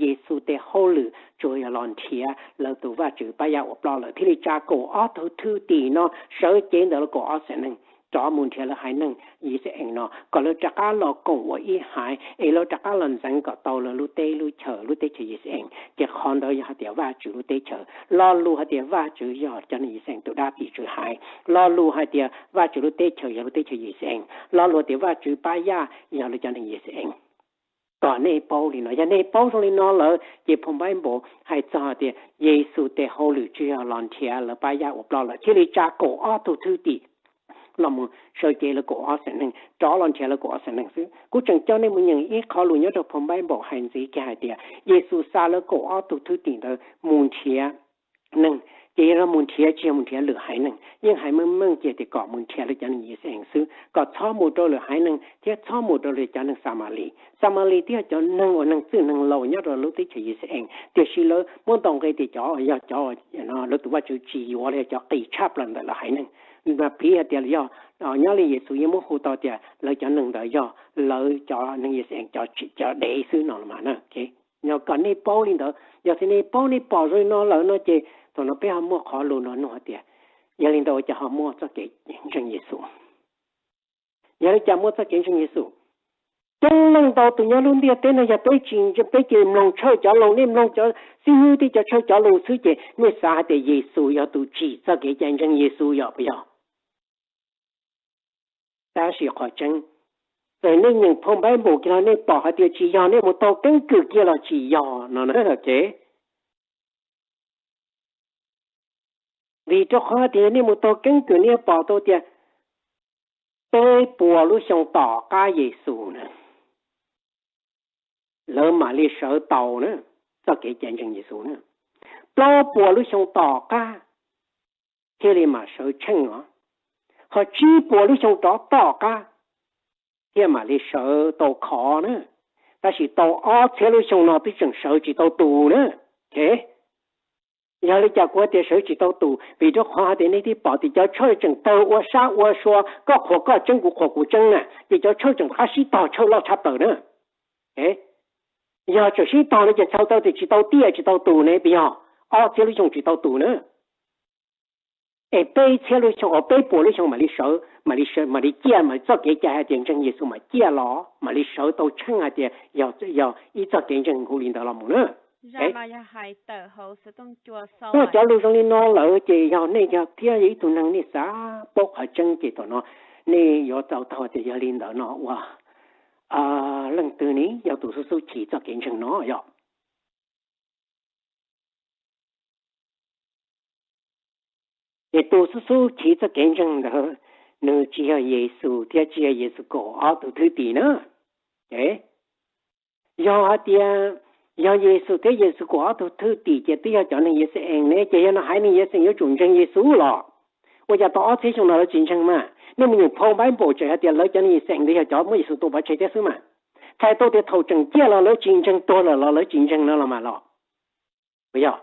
Yexus tes hauj lwm tsuas yog los nrhiav lawv tus vaj tswv pab yaj uas ploj lawm, thiaj li tsa kaum ob tug thwj tim no sawv cev ntawm lawv kaum ob xeem neeg rov mus nrhiav lawv haiv neeg Yixalayees no kom lawv rov qab los koom ua ib haiv es lawv rov qab los ntxeev kom tau lawv lub teb lub chaws, lub teb chaws Yixalayees. Ces qhov ntawd yog hais tias Vajtswv lub teb chaws. Lo lus hais tias Vajtswv yog cov neeg Yixalayees tus dab tim tswv haiv. Lo lus hais tias Vajtswv lub teb chaws yog lub teb chaws Yixalayees. Lo lus hais tias Vajtswv pab yaj yog lawv cov neeg Yixalayees. Kom nej paub li no, yog nej paub zoo li no lawm ces phoo Npaiv Npaum hais txog tias Yexus tes hauj lwm tsuas yog los nrhiav lawv pab yaj uas ploj lawm, thiaj li tsa kaum ob tug thwj tim los mus sawv cev lawv kaum ob xeem neeg rov los nrhiav lawv kaum ob xeem neeg xwb. Kuv tseem coj nej mus nyeem ib qho lus nyob rau phoo Npaiv Npaum hais ntxiv kiag hais tias Yexus xa lawv kaum ob tug thwj tim ntawd mus nrhiav neeg, ces yog mus nrhiav tsis yog mus nrhiav lwm haiv neeg, yeej hais meej meej kiag tias kom mus nrhiav lawv cov neeg Yixalayees xwb, kom txhob mus rau lwm haiv neeg thiab txhob mus rau lawv cov neeg Xamalis. Xamalis twb yog cov neeg uas neeg txwj neeg laus nyob rau lub teb chaws Yixalayees, tiam sis lawv muab ntaus nqe tias cov yog cov lawv tus Vajtswv tsis yuav los yog cov qis tshaj plaws ntawm lawv haiv neeg. Mas piv hais tias yog nyob li Yexus yeej muab hu tau tias lawv cov neeg ntawd yog lawv cov neeg Yixalayees cov dev xwb no los mas. Yog kom nej paub li ntawd, yog tias nej paub nej pom zoo li no lawm no ces thaum no peb ho muaj qhov lus no nug hais tias, yog li ntawd ua cas ho muaj txoj kev ntseeg Yexus? Yog li cas muaj txoj kev ntseeg Yexus? Coob leej ntau tus nyob lub ntiaj teb no yog peb tsis, peb cia li mloog tshawj cov lus, nej mloog cov xib hwb thiab cov tshawj cov lus xwb ces nej xav hais tias Yexus yog tus tsim txoj kev cai ntseeg Yexus yog puas yog? Tab sis qhov tseeb, txawm nej nyeem phoo Npaiv Npaum kiag los nej pom hais tias tsis yog, nej mus taug keeb kwm kiag los tsis yog no na. Vim rau qhov tias yog nej mus taug keeb kwm nej yuav pom tau tias peb puas lub xyoo tom qab Yexus na, lawv mam li sawv tau na, txoj kev cai ntseeg Yexus na. Plaub puas lub xyoo tom qab thiaj li mam sawv tsheej os. Ho tsib puas lub xyoo rov tom qab thiaj mam li sawv tau khov na. Tab sis tau ob txhiab lub xyoo no twb tseem sawv tsis tau tus na. Yog li cas kuv hais tias sawv tsis tau tus? Vim rau qhov hais tias nej twb pom tias cov tshawj tseem tawg ua sab ua sua, koj qhuas koj tseeb, kuv qhuas kuv tseeb na, ces cov tshawj tseem rov qab sib tog tshawj loj tshaj plaws na. Yog tseem sib tog no ces txhais tau tias tsis tau tiaj tsis tau tus ne, puas yog? Ob txhiab lub xyoo tsis tau tus na. Es peb txhiab lub xyoo, peb puas lub xyoo mam li sawv, mam li ciaj, mam li txoj kev cai hais tias ntseeg Yexus mam ciaj los, mam li sawv tau tsheej hais tias yog ib txoj kev ntseeg hu li ntawd los mus na. Muaj cov lus zoo li no lawm ces yog nej yog thiab yog ib tug neeg nej xav paub qhov tseeb ces thaum no nej yuav tau taug tias yog li ntawd no ua leej twg ne yog tus xub xub chim txoj kev ntseeg no yog. Ces tus xub xub chim txoj kev ntseeg ntawd nws tsis yog Yexus thiab tsis yog Yexus kaum ob tug thwj tim na. Yog hais tias yog Yexus thiab Yexus kaum ob tug thwj tim ces twb yog cov neeg Yixalayees ne, ces yog no haiv neeg Yixalayees yuav tsum ntseeg Yexus los? Ua cas tau ob txhiab xyoo no lawv tsis ntseeg mas? Nej mus nyeem phau Npaiv Npaum tseem hais tias lawv cov neeg Yixalayees ntawd yog cov muab Yexus tua pov tseg thiab xwb mas. Txhais tau tias thaum tseem ciaj los lawv tsis ntseeg, tuag lawm los lawv tsis ntseeg no los mas los. Puas yog?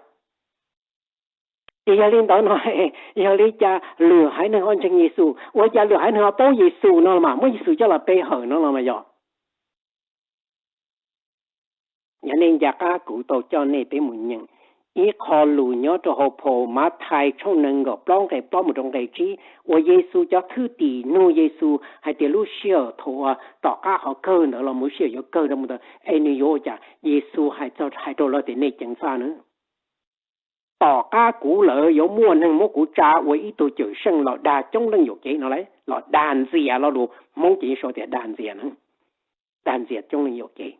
Ces yog li ntawd no, yog li cas lwm haiv neeg ho ntseeg Yexus? Ua cas lwm haiv neeg ho paub Yexus no los mas, muab Yexus coj los pe hawm no los mas yog? Yog nej nco qab kuv tau coj nej peb mus nyeem ib qho lus nyob rau hauv phau Mathais tshooj nees nkaum plaub nqe plaub mus rau nqe tsib uas Yexus cov thwj tim nug Yexus hais tias lub sij hawm thaum uas tom qab qhov kawg ntawd los mus lub sij hawm yuav kawg rau mus ntawd es nws yuav ua cas, Yexus hais txog, hais rau lawv tias nej ceev faj na. Tom qab kuv lawm yuav muaj neeg muab kuv tsa ua ib tug cawm seej los dag coob leej yuam kev no lauj, los dag ntxias, lo lus Hmoob ces yeej sau tias dag ntxias na, dag ntxias coob leej yuam kev.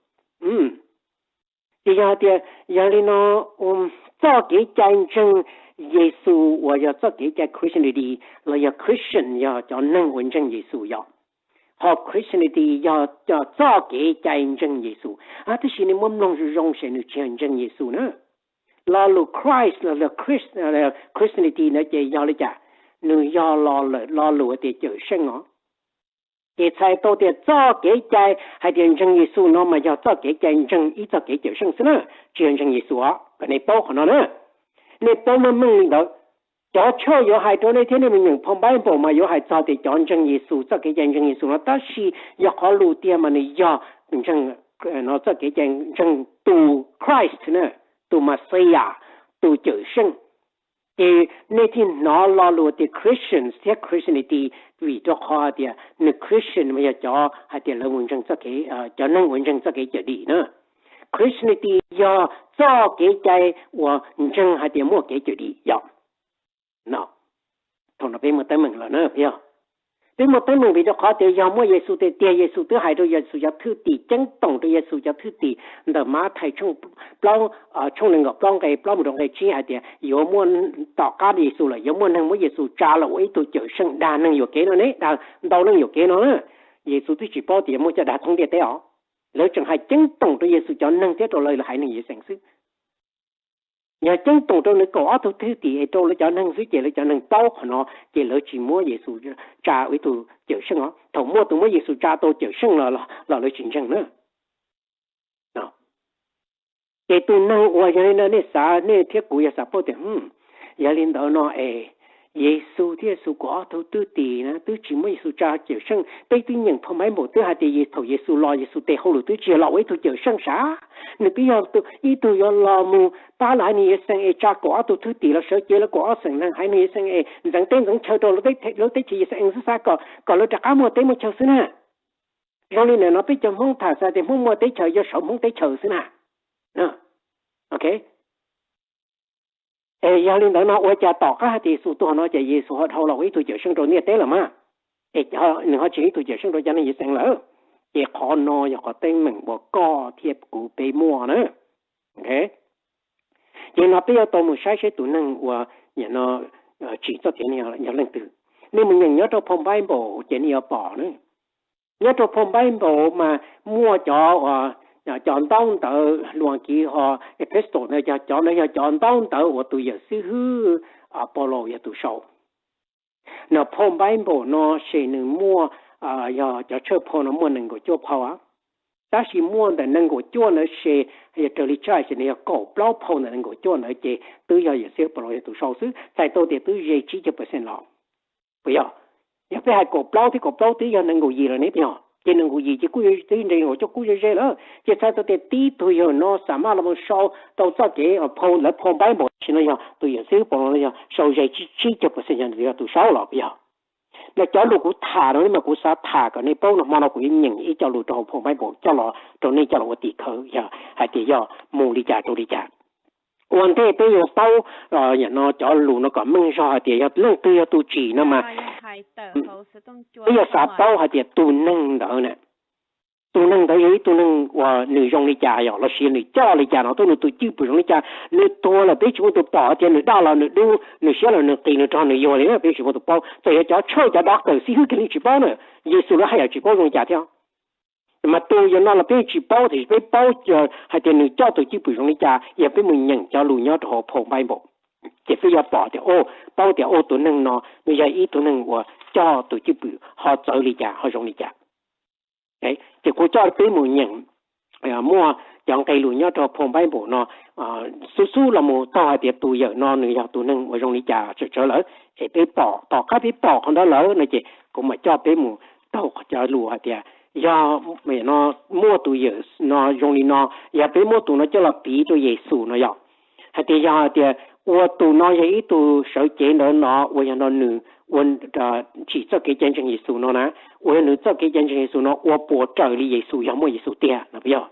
Ces yog tias yog li no, txoj kev cai ntseeg Yexus uas yog txoj kev cai Christianity los yog Christian yog cov neeg uas ntseeg Yexus yog, ho Christianity yog txoj kev cai ntseeg Yexus. Tab sis nej muab mloog zoo zoo ces nws tsis yog ntseeg Yexus na. Lo lus Christ los Christianity ntawd ces yog li cas? Nws yog lo lus tias cawm seej os. Ces txhais tau tias txoj kev cai hais tias ntseeg Yexus no mas yog txoj kev cai ntseeg ib txoj kev cawm seej xwb na, tsis yog ntseeg Yexus os, kom nej paub qhov no na. Nej paub meej meej li ntawd. Cov tshawj yuav hais rau nej thiab nej mus nyeem phau Npaiv Npaum mas yuav hais txog tias cov ntseeg Yexus, txoj kev cai ntseeg Yexus no, tab sis yog qhov lus tiag mas nws yog ntseeg, txoj kev cai ntseeg tus Christ na, tus Messiah, tus Cawmseej. Ces nej thiaj hnov lo lus tias Christians thiab Christianity, vim rau qhov tias nws Christian mas yog cov hais tias lawv mus ntseeg txoj kev, cov neeg uas ntseeg txoj kev cawm dim na. Christianity yog txoj kev cai uas ntseeg hais tias muaj kev cawm dim yom. Thaum no peb muaj teeb meem lawm na, yog peb muaj teeb meem vim rau qhov tias yog muaj Yexus tiag tiag, Yexus twb hais rau Yexus cov thwj tim, ceeb toom rau Yexus cov thwj tim ntawm Mathais tshooj nees nkaum plaub nqe plaub mus rau nqe tsib hais tias yuav muaj, tom qab Yexus lawm yuav muaj neeg muab Yexus tsa los ua ib tug Cawmseej dag neeg yuam kev no ne, dag ntau leej yuam kev no na. Yexus twb tsis paub tias yuav muaj coj dag thoob ntiaj teb os. Lawv tseem hais ceeb toom rau Yexus cov neeg thiab rau lawv haiv neeg Yexees xwb. Yog ceeb toom rau nws kaum ob tug thwj tim es rau lawv cov neeg xwb ces lawv cov neeg paub qhov no ces lawv tsis muab Yexus tsa ua ib tug Cawmseej os. Thaum muaj tus muab Yexus tsa tau Cawmseej los lawv tsis ntseeg na. Ces tus neeg uas yog li no nej xav, nej thiab kuv yog xav paub tias, yog li ntawd no es Yexus thiab Yexus kaum ob tug thwj tim na twb tsis muab Yexus tsa Cawmseej, peb twb nyeem phau Npaiv Npaum twb hais tias thaum Yexus los Yexus tes hauj lwm twb tsis yog los ua ib tug Cawmseej sav, nws twb yog ib tug yuav los mus pab lawv haiv neeg Yexees es tsa kaum ob tug thwj tim los sawv cev lawv kaum ob xeem neeg haiv neeg Yexees es ntxeev teb ntxeev chaw rau lub teb chaws Yexees xwb xav kom lawv rov qab muaj teb muaj chaw xwb na. Zoo li ntawm no peb cov Hmoob tham xav tias Hmoob muaj teb chaws yog saum Hmoob teb chaws xwb na. Es yog li ntawd no ua cas tom qab hais tias Yexus tuag no ces Yexus ho dhau los ua ib tug Cawmseej rau ntiaj teb lawm mas, es nws ho tsis yog ib tug Cawmseej rau cov neeg Yexees lawm? Ces qhov no yog qhov teeb meem uas koj thiab kuv peb muaj na. Ces no peb yuav tau mus saib seb tus neeg uas tsim txoj kev no yog leej twg. Nej mus nyeem nyob rau phau Npaiv Npaum ces nej yuav pom na. Nyob rau phau Npaiv Npaum mas muaj cov, cov ntaub ntawv, lus Askiv ho epistle na, cov ntawd yog cov ntaub ntawv uas tus yawm xib hwb Paulus yog tus sau. No phau Npaiv Npaum no ces nws muaj, yog cov tshawj phau no muaj nees nkaum cuaj phau, tab sis muaj ntawm nees nkaum cuaj ntawd ces yog raws li tshaj ces nws yog kaum plaub phau ntawm nees nkaum cuaj ntawd ces twb yog yawm xib hwb Paulus yog tus sau xwb, txhais tau tias twb ze tsib caug percent los. Puas yog? Yog peb hais kaum plaub thiab kaum plaub twb yog nees nkaum yim lawm ne, puas yog? Ces nees nkaum yim ces kuj twb nres nkaum cuaj kuj ze ze lawm, ces txhais tau tias tib tug yawg no xam maj los mus sau tau txoj kev phau, lawv phau Npaiv Npaum tam sim no yog tus yawm xib hwb Paulus no yog sau ze tsib caug percent yog nws yog tus sau los, puas yog? No cov lus kuv tham no mas kuv xav tham kom nej paub no, hmo no kuv yuav nyeem ib co lus rau hauv phau Npaiv Npaum coj los rau nej coj los ua tim khawv, yog hais tias yog mus li cas rau li cas. Ua ntej peb yuav paub no cov lus no kom meej zog hais tias yog leej twg yog tus tsim no mas peb yuav xav paub hais tias tus neeg ntawd na, tus neeg ntawd yog ib tug neeg uas nws zoo li cas yog lossis nws coj li cas no, tuaj nws tus cwj pwm zoo li cas, nws tuag lawm peb tsis muaj tus pom hais tias nws daj los nws dub, nws siab los nws qis, nws rog nws yuag li na, peb tsis muaj tus paub. Txawm yog cov tshawj cov doctor xib hwb kiag li tsis paub na, Yexus lawv haj yam tsis paub zoo li cas thiab. Mas tus yawg no los peb tsis paub, tiam sis peb paub hais tias nws coj tus cwj pwm zoo li cas yog peb mus nyeem cov lus nyob rau hauv phau Npaiv Npaum, ces peb yuav pom tias, paub tias tus neeg no nws yog ib tug neeg uas coj tus cwj pwm ho txawv li cas ho zoo li cas. Ces kuv coj peb mus nyeem, muaj cov nqe lus nyob rau phau Npaiv Npaum no xub xub los mus taug hais tias tus yawm no nws yog tus neeg uas zoo li cas tsawm tsawv lawm, es peb pom, tom qab peb pom qhov ntawd lawm no ces kuv mam coj peb mus taug cov lus hais tias yog muaj tus yawm no zoo li no, yog peb muab tus no coj los piv rau Yexus no yog hais tias, yog hais tias ua tus no yog ib tug sawv cev ntawd no uas yog no nws ua tsim txoj kev cai ntseeg Yexus no na, uas yog nws txoj kev cai ntseeg Yexus no ua puas raws li Yexus yog muaj Yexus tiag no puas yog?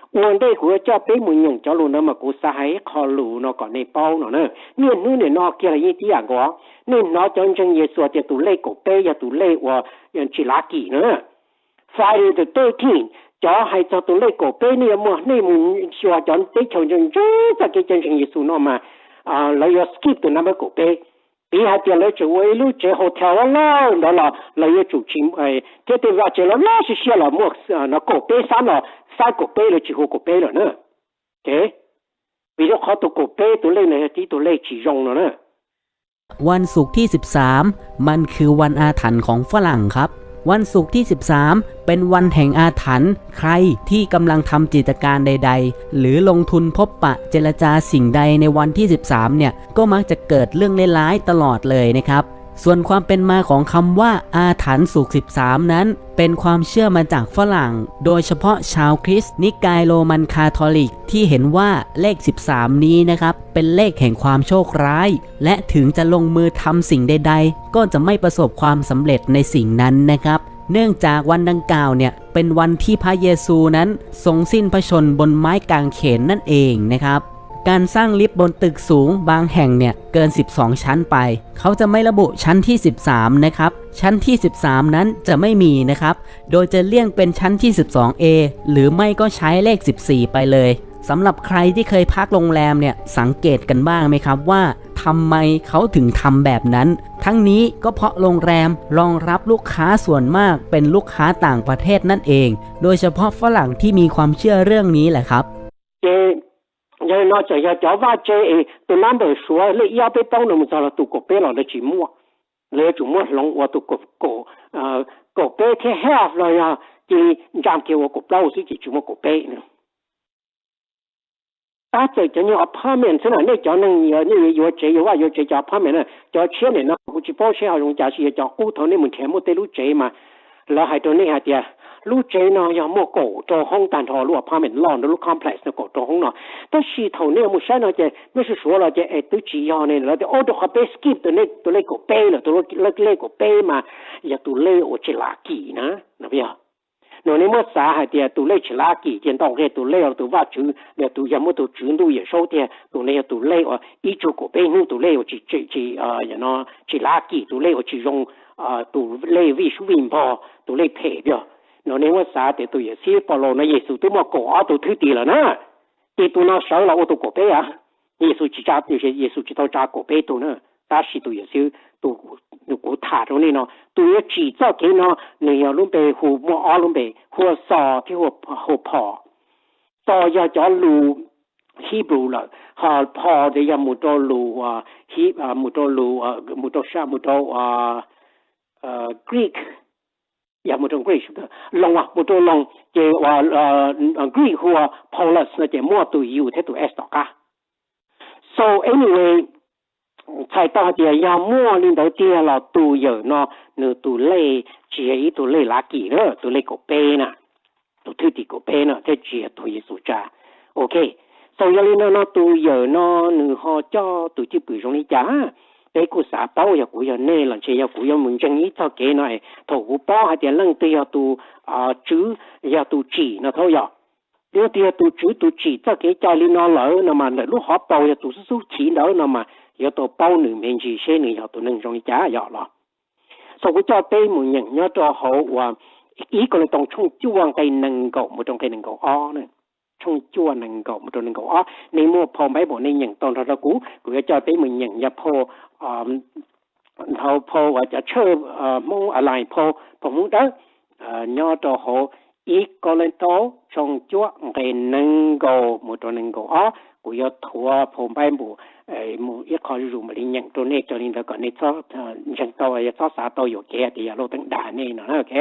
Ua ntej kuv yuav coj peb mus nyeem cov lus ntawd mas kuv xav hais ib qho lus no kom nej paub no na. Niaj hnub nim no kiag los yeej tib yam nkaus, nej hnov cov ntseeg Yexus tias tus lej kaum peb yog tus lej uas tsis lav kim na. Friday the thirteenth, cov hais txog tus lej kaum peb nej yuav muaj, nej mus xyuas cov teb chaws ntseeg ntseeg txoj kev cai ntseeg Yexus no mas lawv yuav skip tus number kaum peb. Piv hais tias lawv tseem ua ib lub tsev hotel loj loj ntawd los lawv yuav tsum tsis, thiab tej vaj tsev loj loj siab siab los muaj no kaum peb xab los, xab kaum peb lawv tsis hu kaum peb lawm na. Vim rau qhov tus kaum peb tus lej no yog tib tug lej tsis zoo no na.วันศุกร์ที่สิบสาม มันคือวันอาถรรพ์ของฝรั่งครับ วันศุกร์ที่สิบสาม เป็นวันแห่งอาถรรพ์ ใครที่กำลังทำกิจการใดๆ หรือลงทุนพบปะเจรจาสิ่งใดในวันที่สิบสาม เนี่ย ก็มักจะเกิดเรื่องร้ายๆ ตลอดเลยนะครับ ส่วนความเป็นมาของคำว่าอาถรรพ์ศุกร์สิบสามนั้นเป็นความเชื่อมาจากฝรั่ง โดยเฉพาะชาวคริสต์นิกายโรมันคาทอลิกที่เห็นว่าเลขสิบสามนี้นะครับเป็นเลขแห่งความโชคร้าย และถึงจะลงมือทำสิ่งใดๆก็จะไม่ประสบความสำเร็จในสิ่งนั้นนะครับ เนื่องจากวันดังกล่าวเนี่ยเป็นวันที่พระเยซูนั้นทรงสิ้นพระชนม์บนไม้กางเขนนั่นเองนะครับ การสร้างลิฟต์บนตึกสูงบางแห่งเนี่ยเกินสิบสองชั้นไป เขาจะไม่ระบุชั้นที่สิบสามนะครับ ชั้นที่สิบสามนั้นจะไม่มีนะครับ โดยจะเลี่ยงเป็นชั้นที่สิบสองเอ หรือไม่ก็ใช้เลขสิบสี่ไปเลย สำหรับใครที่เคยพักโรงแรมเนี่ยสังเกตกันบ้างไหมครับว่าทำไมเขาถึงทำแบบนั้น ทั้งนี้ก็เพราะโรงแรมรองรับลูกค้าส่วนมากเป็นลูกค้าต่างประเทศนั่นเอง โดยเฉพาะฝรั่งที่มีความเชื่อเรื่องนี้แหละครับ Ces yog li no txawm yog cov vaj tse es tus number Suav lej ib ob peb plaub no mus txog los tus kaum peb los lawv tsis muaj, lawv yuav tsum muab hloov ua tus kaum peb thiab half los yog cia li ntsa kiag ua kaum plaub xwb ces tsis muaj kaum peb na. Tab txawm cov nyuag apartment xwb na, nej cov neeg nej yuav yuav tsev yuav vaj yuav tsev cov apartment na, cov tshiab nim no kuv tsis paub seb ho zoo cas, sis yog cov qub thaum nej mus nrhiav muaj tej lub tsev mas lawv hais rau nej hais tias lub tsev no yog muaj kaum rau hoob tag nrho, lub apartment loj nrog lub complex no kaum rau hoob no. Tab sis thaum nej mus saib no ces nej suav suav los ces es twb tsis yog ne, lawv tias o rau qhov peb skip tus lej kaum peb lawm, tus lej kaum peb mas yog tus lej uas tsis lucky na. No nej muab xav hais tias tus lej tsis lucky ces ntau nqi tus lej los tus vaj tswv los tus yog muab tus tswv ntuj yawm saub tiag, tus no yog tus lej uas ib tsug kaum peb hnub tus lej uas tsis, tsis lucky, tus lej uas tsis zoo, tus lej vij sub vij npog, tus lej phem tiag. No nej muab xav tias tus yawm txwv Paulus no Yexus twb muaj kaum ob tug thwj tim lawm na, ces tus no sawv los ua tus kaum peb a. Yexus tsis tsa, Yexus tsis tau tsa kaum peb tug na, tab sis tus yawm txwv tus kuv tham rau nej no, tus yuav tsim txoj kev no nws yog lub npe hu, muaj ob lub npe, hu ua Xos thiab hu ua Phos. Xos yog cov lus Hebrew lawm, ho Phos ntawd yog mus rau lus, mus rau lus, mus rau, mus rau Greek, yog mus rau Greek, Loos, mus rau Loos ces Greek hu ua Paulus no ces muaj tus u thiab tus s tom qab. So anyway, txhais tau hais tias yog muaj li ntawd tiag los tus yawm no nws tus lej tsis yog ib tug lej lucky na, tus lej kaum peb na, tus thwj tim kaum peb no thiaj tsis yog tus Yexus tsa. Ok, so yog li no no tus yawm no nws ho coj tus cwj pwm zoo li cas? Peb kuj xav paub, yog kuv yog nej los ntshe yog kuv yuav mus ntseeg ib txoj kev no, thaum kuv paub hais tias leej twg yog tus tswv, yog tus tsim no thiab yog, leej twg yog tus tswv tus tsim txoj kev cai li no lawm no mas ntawm lub hauv paus yog tus xub xub chiv ntawd no mas yuav tau paub nws me ntsis seb nws yog tus neeg zoo li cas yog los. So kuv coj peb mus nyeem nyob rau hauv uas ib Kauleetoo tshooj cuaj nqe nees nkaum mus rau nqe nees nkaum ob, tshooj cuaj nees nkaum mus rau nees nkaum ob. Nej muaj phau Bible nej nyeem tau nrog rau kuv, kuv yuav coj peb mus nyeem yog phau, phau uas cov tshawj Hmoob Alliance, phau, phau Hmoob Dawb, nyob rau hauv ib Kauleetoo tshooj cuaj nqe nees nkaum mus rau nees nkaum ob. Kuv yuav thuav phau Bible mus ib qho zuj zus mam li nyeem rau nej, raws li ntawd kom nej txhob ntseeg tau, yog txhob xav tau yuam kev tias yog luj teeb dag nej no na. Ok,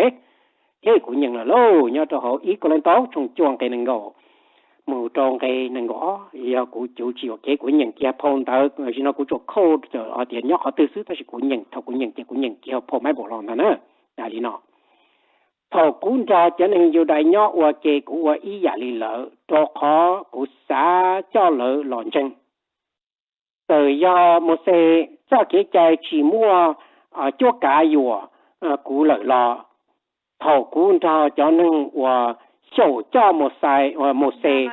kuv nyeem lawm lauj, nyob rau hauv ib Kauleetoo tshooj cuaj nqe nees nkaum mus rau nqe nees nkaum ob. Yog kuv cuv tsis yuam kev kuv nyeem kiag phau ntawd, tam sim no kuv tsuas khauj tias nyob qhov twg xwb, tab sis kuv nyeem, thaum kuv nyeem ces kuv nyeem kiag phau Bible los ntag na. Li no, thaum kuv nrog cov neeg Yudais nyob ua ke kuv ua ib yam li lawv, rau qhov kuv xav coj lawv los ntseeg. Txawm yog Mauxes txoj kev cai tsis muaj cuab kav yuam kuv lawm los, thaum kuv nrog cov neeg uas xyaum coj Mauxes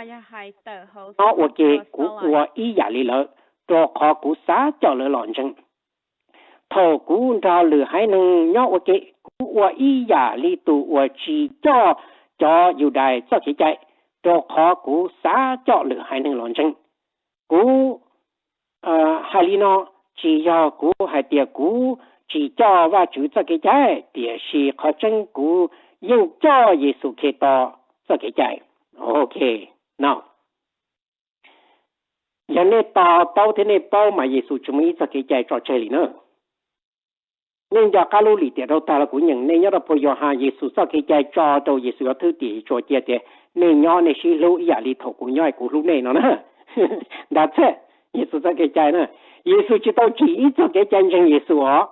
nyob ua ke kuv ua ib yam li lawv, rau qhov kuv xav coj lawv los ntseeg. Thaum kuv nrog lwm haiv neeg nyob ua ke, kuv ua ib yam li tus uas tsis coj cov Yudais txoj kev cai, rau qhov kuv xav coj lwm haiv neeg los ntseeg. Kuv hais li no, tsis yog kuv hais tias kuv tsis coj Vajtswv txoj kev cai, tiam sis qhov tseeb kuv yeej coj Yexus Khetos txoj kev cai. Ok, no, yog nej to taub thiab nej paub mas Yexus tsis muaj ib txoj kev cai tso tseg li na. Nej nco qab lub lim tiam rau tag los kuv nyeem nej nyob rau phau Yauhas Yexus txoj kev cai tso rau Yexus cov thwj tim tsuas cia tias nej nyob nej sib hlub ib yam li thaum kuv nyob kuv hlub nej no na. Ntawd thiab, Yexus txoj kev cai na, Yexus tsis tau tsim ib txoj kev cai ntseeg Yexus os.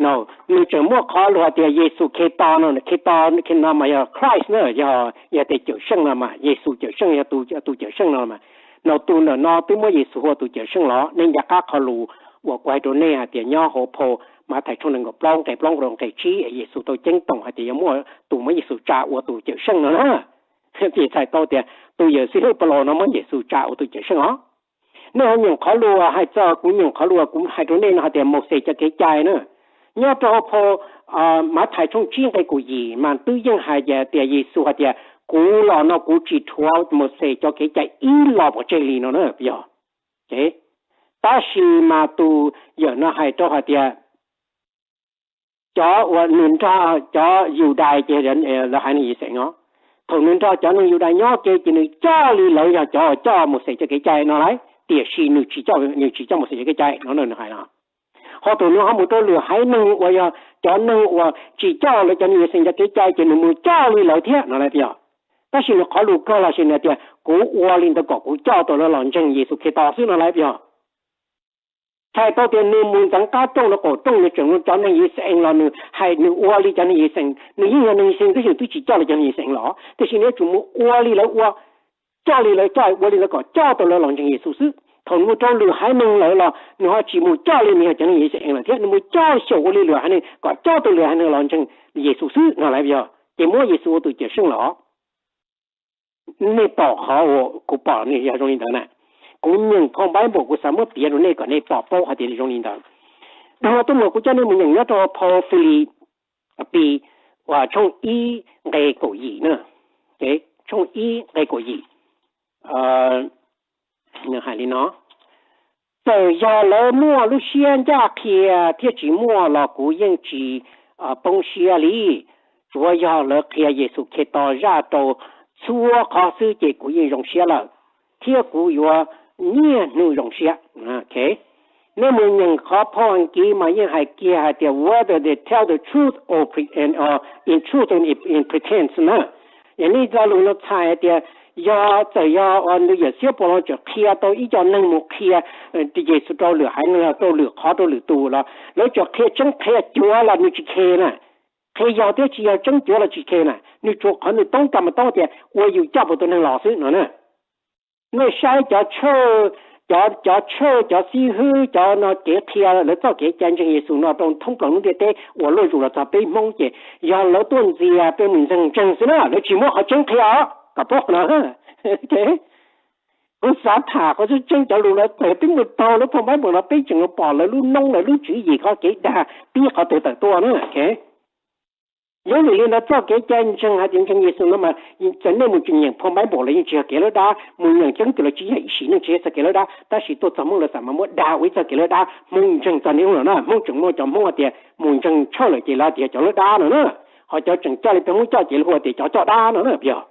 No, nws tseem muaj qhov lus hais tias Yexus Khetos no, Khetos no mas yog Christ na, yog, yog tias Cawmseej no mas, Yexus Cawmseej yog tus, tus Cawmseej no mas. No, tus ntawm no twb muab Yexus hu ua tus Cawmseej los? Nej nco qab qhov lus uas kuv hais rau nej hais tias nyob hauv phau Mathais tshooj nees nkaum plaub nqe plaub rau nqe tsib, Yexus tau ceeb toom hais tias yuav muaj tus muab Yexus tsa ua tus Cawmseej no na. Ces txhais tau tias tus yawm xib hwb Paulus no muab Yexus tsa ua tus Cawmseej os. Nej ho nyeem qhov lus hais txog, kuv nyeem qhov lus kuv hais rau nej no hais tias Mauxes cov kev cai na. Nyob rau hauv phau Mathais tshooj tsib nqe kaum yim mas twb yeej hais tias Yexus hais tias, kuv los no kuv tsis rhuav Mauxes cov kev cai ib los pov tseg li no na, yog. Tab sis mas tus yawm no hais rau hais tias cov uas nws nrog cov Yudais ces lawv haiv neeg Yixayees os. Thaum nws nrog cov neeg Yudais nyob ke ces nws coj li lawv yog cov uas coj Mauxes cov kev cai no lauj, tiam sis nws tsis coj, nws tsis coj Mauxes cov kev cai no nws hais no. Ho thaum nws ho mus rau lwm haiv neeg uas yog cov neeg uas tsis coj lawv cov neeg Yixayees cov kev cai ces nws mus coj li lawv thiab no lauj, yog. Tab sis nws qhov lus kawg los sis nws tias kuv ua li ntawd kom kuv coj tau lawv los ntseeg Yexus Khetos xwb no lauj, yog. Txhais tau tias nws mus ntxeev qab rooj no, qaum rooj nws tseem cov neeg Yixayees los nws hais nws ua li cov neeg Yixayees, nws yeej yog neeg Yixayees tab sis nws twb tsis coj li cov neeg Yixayees los, tiam sis nws yuav tsum mus ua li lawv ua, coj li lawv coj, ua li lawv kom coj tau lawv los ntseeg Yexus xwb. Thaum nws mus rau lwm haiv neeg lawm los nws ho tsis mus coj li nws yog cov neeg Yixayees lawm thiab, nws mus coj xyaum ua li lwm haiv neeg kom coj tau lwm haiv neeg los ntseeg Yexus xwb no lauj, yog. Ces muab Yexus ua tus Cawmseej los? Nej pom qhov uas kuv pom nws yog zoo li ntawd na. Kuv nyeem phau Npaib Npaum kuv xav muab piav rau nej kom nej pom paub hais tias nws zoo li ntawd. Dhau los tuaj mus kuv coj nej mus nyeem nyob rau phau Filipis tshooj ib nqe kaum yim na. Tshooj ib nqe kaum yim, nws hais li no: Txawm yog lawv muaj lub siab ncaj qhia thiab tsis muaj los kuv yeej tsis poob siab li. Tsuav yog lawv qhia Yexus Khetos zaj rau txhua qhov xwb ces kuv yeej zoo siab lawm, thiab kuv yuav niaj hnub zoo siab. Nej mus nyeem qhov phau Askiv mas yeej hais kiag hais tias whether they tell the truth or pre- and, or in truth and in pretense na. Yog nej lo lus no txhais hais tias yog txawm yog uas nws yawm xib hwb Paulus tseem qhia tau ib co neeg mus qhia Yexus rau lwm haiv neeg, rau lwm qhov, rau lwm tus los lawv tseem qhia tseeb qhia cuav los nws tsis khe na. Qhia yog thiab tsis yog, tseeb cuav los tsis khe na, nws tsuas qhov nws toob kas mas toob tias ua yus coj puas tus neeg los xwb no na. Nej saib cov tshawj, cov, cov tshawj, cov xib hwb, cov no kev qhia lawv txoj kev cai ntseeg Yexus no rau thoob plaws lub ntiaj teb uas luaj zus los txog peb Hmoob ces yog lawv tuaj ntxias peb mus ntseeg ntseeg xwb na, lawv tsis muab qhov tseeb qhia os, kom paub qhov no. Kuv xav tham qhov tseeb tseeb cov lus no, txawm peb mus taug lub phau Npaib Npaum no peb tseem yuav pom lawv lub noob, lawv lub tswv yim, qhov kev dag pib qhov twg tawm tuaj na. Yog vim li ntawd txoj kev cai ntseeg hais tias ntseeg Yexus no mas txawm nej mus tseem nyeem phau Npaib Npaum los yeej tsis yog kev lawv dab, mus nyeem ceeb twm los tsis yog ib sim neej tsis yog txoj kev lawv dab, tab sis tuaj txog Hmoob lawv xam mas muab dag ua ib txoj kev lawv dab. Hmoob ntseeg txog niaj hnub no na, Hmoob tseem muaj cov Hmoob hais tias mus ntseeg tshawj lawm ces lawv hais tias yog cov lawv dab no na. Ho cov tseem coj li peb Hmoob coj ces lawv hu tias cov coj dab no na, yog.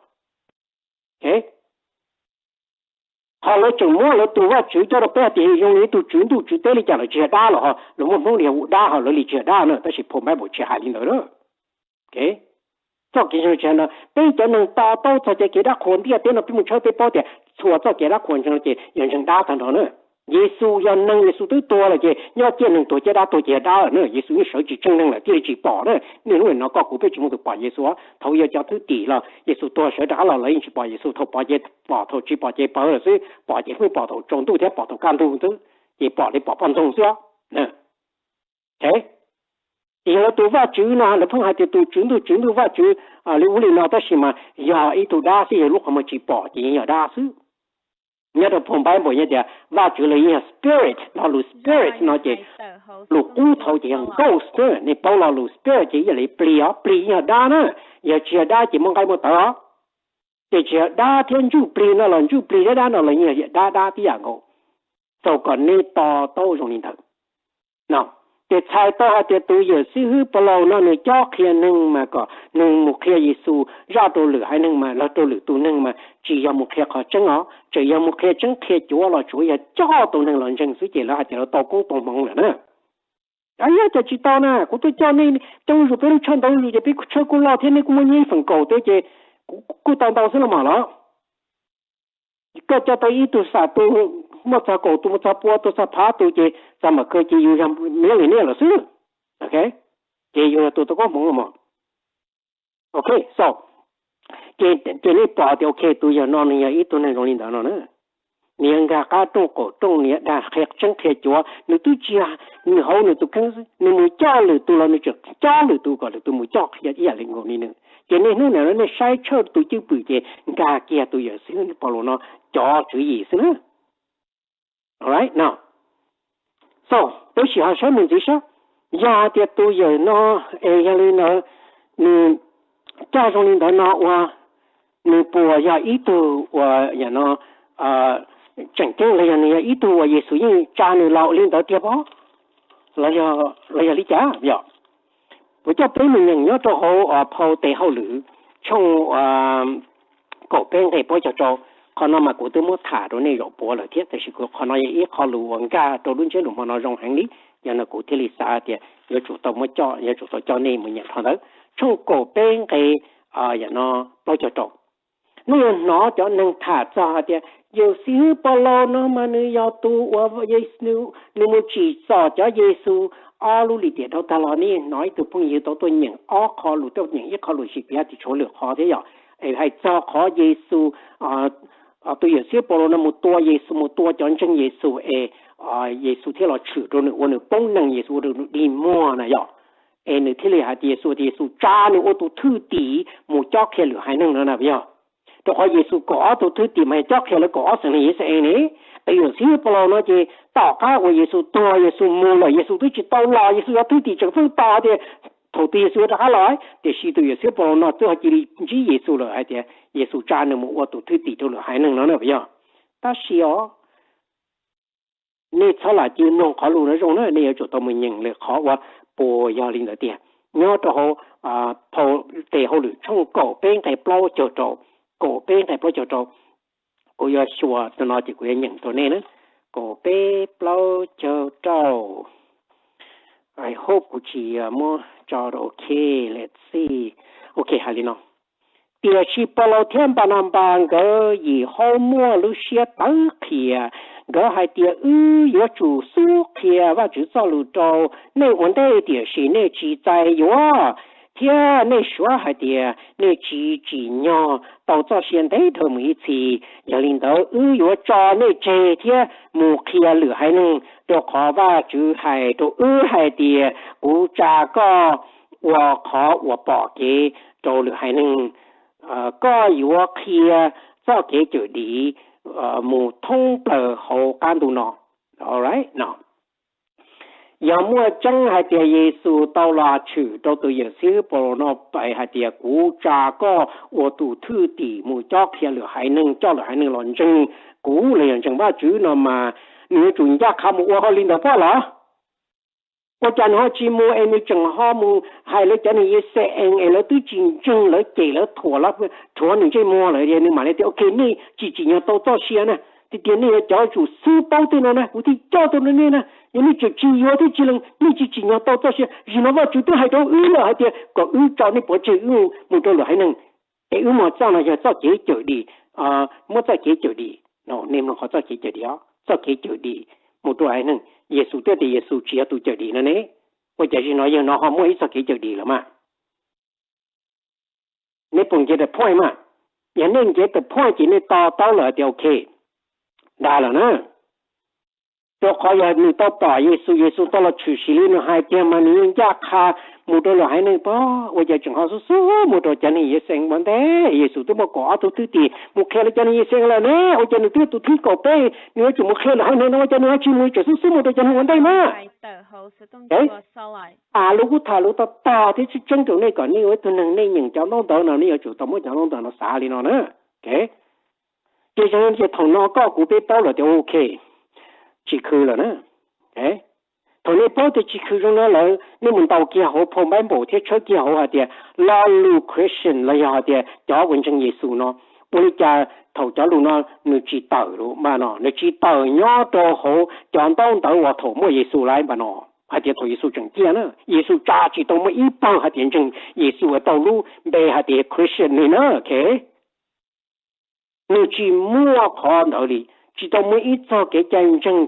Ho lawv tseem muab lawv tus Vajtswv coj rau peb hais tias zoo li ib tug tswv ntuj tswv teb li cas los tsis yog dab los, ho lawv muab Hmoob li yog ua dab, ho lawv li tsis yog dab na, tab sis phau Npaib Npaum tsis hais li ntawd na. Txoj kev ntseeg tsis hais no, peb cov neeg to taub txog cov kev dab qhuas ntiaj teb no peb mus tshawb peb paub tias txhua txoj kev dab qhuas ntseeg no ces yog ntseeg dab tag nrho na. Yexus yog neeg, Yexus twb tuag lawm ces nyob ciaj neeg tuag ciaj dab tuag ces yog dab lawm na. Yexus yeej sawv tsis tseeb neeg lawm thiaj li tsis pom na. Niaj hnub no koj kuv peb tsis muaj tus pom Yexus, thaum yog cov thwj tim los Yexus tuag sawv rov qab los lawv yeej tsis pom Yexus, thaum pom ces pom, thaum tsis pom ces pawv lawm xwb, pom ces pheej pom thaum tsaus ntuj thiab pom thaum kaj ntug xwb, ces pom li pom poj ntxoog xwb os. Ces yog lawv tus Vajtswv no lawv pheej hais tias tus tswv ntuj tswv ntuj Vajtswv li ub li no, tab sis mas yog ib tug dab xwb, yog lub qhov muag tsis pom ces yeej yog dab xwb. Nyob rau phau Npaib Npaum yeej tias Vajtswv los yeej yog spirit, lo lus spirit no ces lus qub thaum ces yog ghost, nej paub lo lus spirit ces yog li plig os, plig yeej yog dab na, yog tsis yog dab ces muaj nqaij muaj tawv os. Ces tsis yog dab thiab ntsuj plig no los ntsuj plig thiab dab no los yeej yog dab dab tib yam nkaus. Txaus kom nej to taub zoo li ntawd. Ces txhais tau hais tias tus yawm xib hwb Paulus no nws cob qhia neeg mas kom neeg mus qhia Yexus zaj rau lwm haiv neeg mas los rau lwm tus neeg mas tsis yog mus qhia qhov tseeb os, tseem yog mus qhia tseeb qhia cuav los tsuav yog coj tus neeg los ntseeg xwb ces lawv hais tias lawv tau koob tau hmoov lawm na. Yog cas tsis tau na, kuv tuaj coj nej coob zus peb lub tshawj ntau zus ces peb tshawj kuj loj thiab nej kuj muaj nyiaj ib feem kaum thiab ces kuj tau ntau xwb los mas los. Koj coj tau ib tug xam tus muaj txog kaum tus, muaj txog pua tus, txog phav tus ces txog mam kawg ces yus yog miab li nej lawm xwb. Ces yus yog tus tau koob hmoov los mas. Ok, so, ces, ces nej pom tias ok, tus yawg no nws yog ib tug neeg zoo li ntawd no na. Nws yog nkag qab rooj qaum rooj, nws yog dag qhia tseeb qhia cuav, nws twb tsis yog nws hauv nws tus kheej xwb, nws mus coj lwm tus los nws tseem coj lwm tus kom lwm tus mus coj qhia ib yam li nkaus li nws. Ces nej hnub niam no nej saib tshawj tus cwj pwm ces nkag kiag tus yawm xib hwb Paulus no cov tswv yim xwb na. Right, no. So, peb sim ho saib mus ntxiv saib, yog hais tias tus yawm no es yog li ntawd, nws coj zoo li ntawd no ua, nws puas yog ib tug uas yam no tseem ceeb los yog nws yog ib tug uas Yexus yeej tsa nws los li ntawd tiag pob, los yog li cas yom? Kuv coj peb mus nyeem nyob rau hauv phau Tes Hauj Lwm tshooj kaum peb nqe plaub caug rau. Qhov no mas kuv twb muab tham rau nej zaum puav lawm thiab, tiam sis kuv qhov no yog ib qho lus uas nkag rau lub ntsiab lus hmo no zoo heev li, yog no kuv thiaj li xav tias yuav tsum tau muab coj, yuav tsum tau coj nej mus nyeem qhov ntawd. Tshooj kaum peb nqe, yam no, plaub caug rau. Nej yuav hnov cov neeg tham txog hais tias yawm xib hwb Paulus no mas nws yog tus uas nws mus tsim txom cov Yexus ob lub lim tiam dhau tag los. Nej hnov ib tug phooj ywg tau tuaj nyeem ob qho lus, tuaj nyeem ib qho lus tsis piav tias tshuav lwm qhov thiab yom, es hais txog qhov Yexus, tus yawm xib hwb Paulus no mus tua Yexus, mus tua cov ntseeg Yexus es Yexus thiaj los tshwm rau nws ua nws poob nees, Yexus ua rau nws dig muag na yom. Es nws thiaj li hais tias Yexus, tias Yexus tsa nws ua tus thwj tim mus cob qhia lwm haiv neeg no na yog. Rau qhov Yexus kaum ob tug thwj tim mas yog cob qhia lawv kaum ob xeem neeg Yixalayees ne. Es yawm xib hwb Paulus no ces tom qab uas Yexus tuag, Yexus mus lawm, Yexus twb tsis tau los, Yexus cov thwj tim tseem pheej tos tias thaum twg Yexus yuav rov qab los, tiam sis tus yawm xib hwb Paulus no twb ho cia li ntsib Yexus lawm hais tias Yexus tsa nws mus ua tus thwj tim rau lwm haiv neeg no na yog. Tab sis os, nej txhob lam cia mloog qhov lus no zoo na, nej yuav tsum tau mus nyeem lwm qhov uas puas yog li ntawd tiag. Nyob rau hauv phau Tes Hauj Lwm tshooj kaum peb nqe plaub caug rau, kaum peb nqe plaub caug rau. Kuv yuav xyuas tus no ces kuv yuav nyeem rau nej na. Kaum peb plaub caug rau. I hope kuv tsis muab tso rau. Ok, let's see. Ok, hais li no: Tiam sis Paulus thiab Npananpas nkawd yim haub muaj lub siab tawv qhia. Nkawd hais tias, Wb yuav tsum xub qhia Vajtswv txoj lus rau nej ua ntej, tiam sis nej tsis txais yuav, thiab nej suav hais tias nej tsis tsim nyog tau txoj sia ntev dhawv mus ib txhis. Yog li ntawd, wb yuav tso nej tseg thiab mus qhia lwm haiv neeg, rau qhov Vajtswv hais rau wb hais tias, Kuv tsa koj ua qhov uas pom kev rau lwm haiv neeg. Koj yuav qhia txoj kev cawm dim mus thoob plaws hauv qab ntuj no. Yog muaj tseeb hais tias Yexus tau los tshwm rau tus yawm xib hwb Paulus no, hais tias, Kuv tsa koj ua tus thwj tim mus cob qhia lwm haiv neeg, coj lwm haiv neeg los ntseeg kuv los yog ntseeg Vajtswv no mas, nws yuav tsum ncaj qha mus ua hauj li ntawd pob los? Ua cas nws ho tsis mus es nws tseem ho mus hais lawv cov neeg Yixalayees es lawv twb tsis ntseeg, lawv cem, lawv thuam, lawv rhuav nws ntsej muag lawm, nws mam li tias, Ok, nej tsis tsim nyog tau txoj sia na, tiag tiag nej yog cov yuav tsum xub paub tej no na, kuv thiaj coj tuaj rau nej na. Yog nej tseem tsis yuav thiab tsis lees, nej tsis tsim nyog tau txoj sia. Zaum no Vajtswv twb hais rau wb lawm hais tias kom wb tso nej pov tseg, wb mus rau lwm haiv neeg. Es wb mus txoj no yog txoj kev cawm dim, muab txoj kev cawm dim, nej mloog qhov txoj kev cawm dim os, txoj kev cawm dim mus rau haiv neeg. Yexus twb tias Yexus tsis yog tus cawm dim no ne. Ua cas zaum no yawg no ho muaj ib txoj kev cawm dim lawm mas? Nej puas get the point mas? Yog nej get the point ces nej to taub lawm tias ok, dag lawm na. Rau qhov yog nws tau pom Yexus, Yexus tau los tshwm sim li nws hais tiag mas nws yeej ncaj qha mus rau lwm haiv neeg pob. Ua cas tseem ho xub xub mus rau cov neeg Yixalayees ua ntej? Yexus twb muaj kaum ob tug thwj tim mus qhia rau cov neeg Yixalayees lawm ne. Ua cas nws twb yog tus thib kaum peb, nws yuav tsum mus qhia lwm haiv neeg no, ua cas nws ho tsis mus, tseem xub xub mus rau cov neeg ua ntej mas? As lus kuv tham lus tag tag thiab tseeb tseeb rau nej kom nej ua ib tug neeg nej nyeem cov ntaub ntawv no nej yuav tsum tau muab cov ntaub ntawv no xav li no na. Ces zoo ces thaum no koj kuv peb paub lawm tias ok, tsis khw lawm na. Thaum nej paub tias tsis khw zoo no lawm, nej mus ntaus kiag hauv phau Bible thiab tshawb kiag hauv hais tias lo lus Christian los yog hais tias cov uas ntseeg Yexus no, ua li cas thaum cov lus no nws tsis tawm lawm mas no, nws tsis tawm nyob rau hauv cov ntaub ntawv uas thaum muaj Yexus lawm mas no, hais tias thaum Yexus tseem ciaj na, Yexus tsa tsis tau muaj ib pawg hais tias ntseeg Yexus uas tau lub npe hais tias Christian li na, ok. Nws tsis muaj qhov ntawd li. tsis tau muaj ib txog kev cai ntseeg,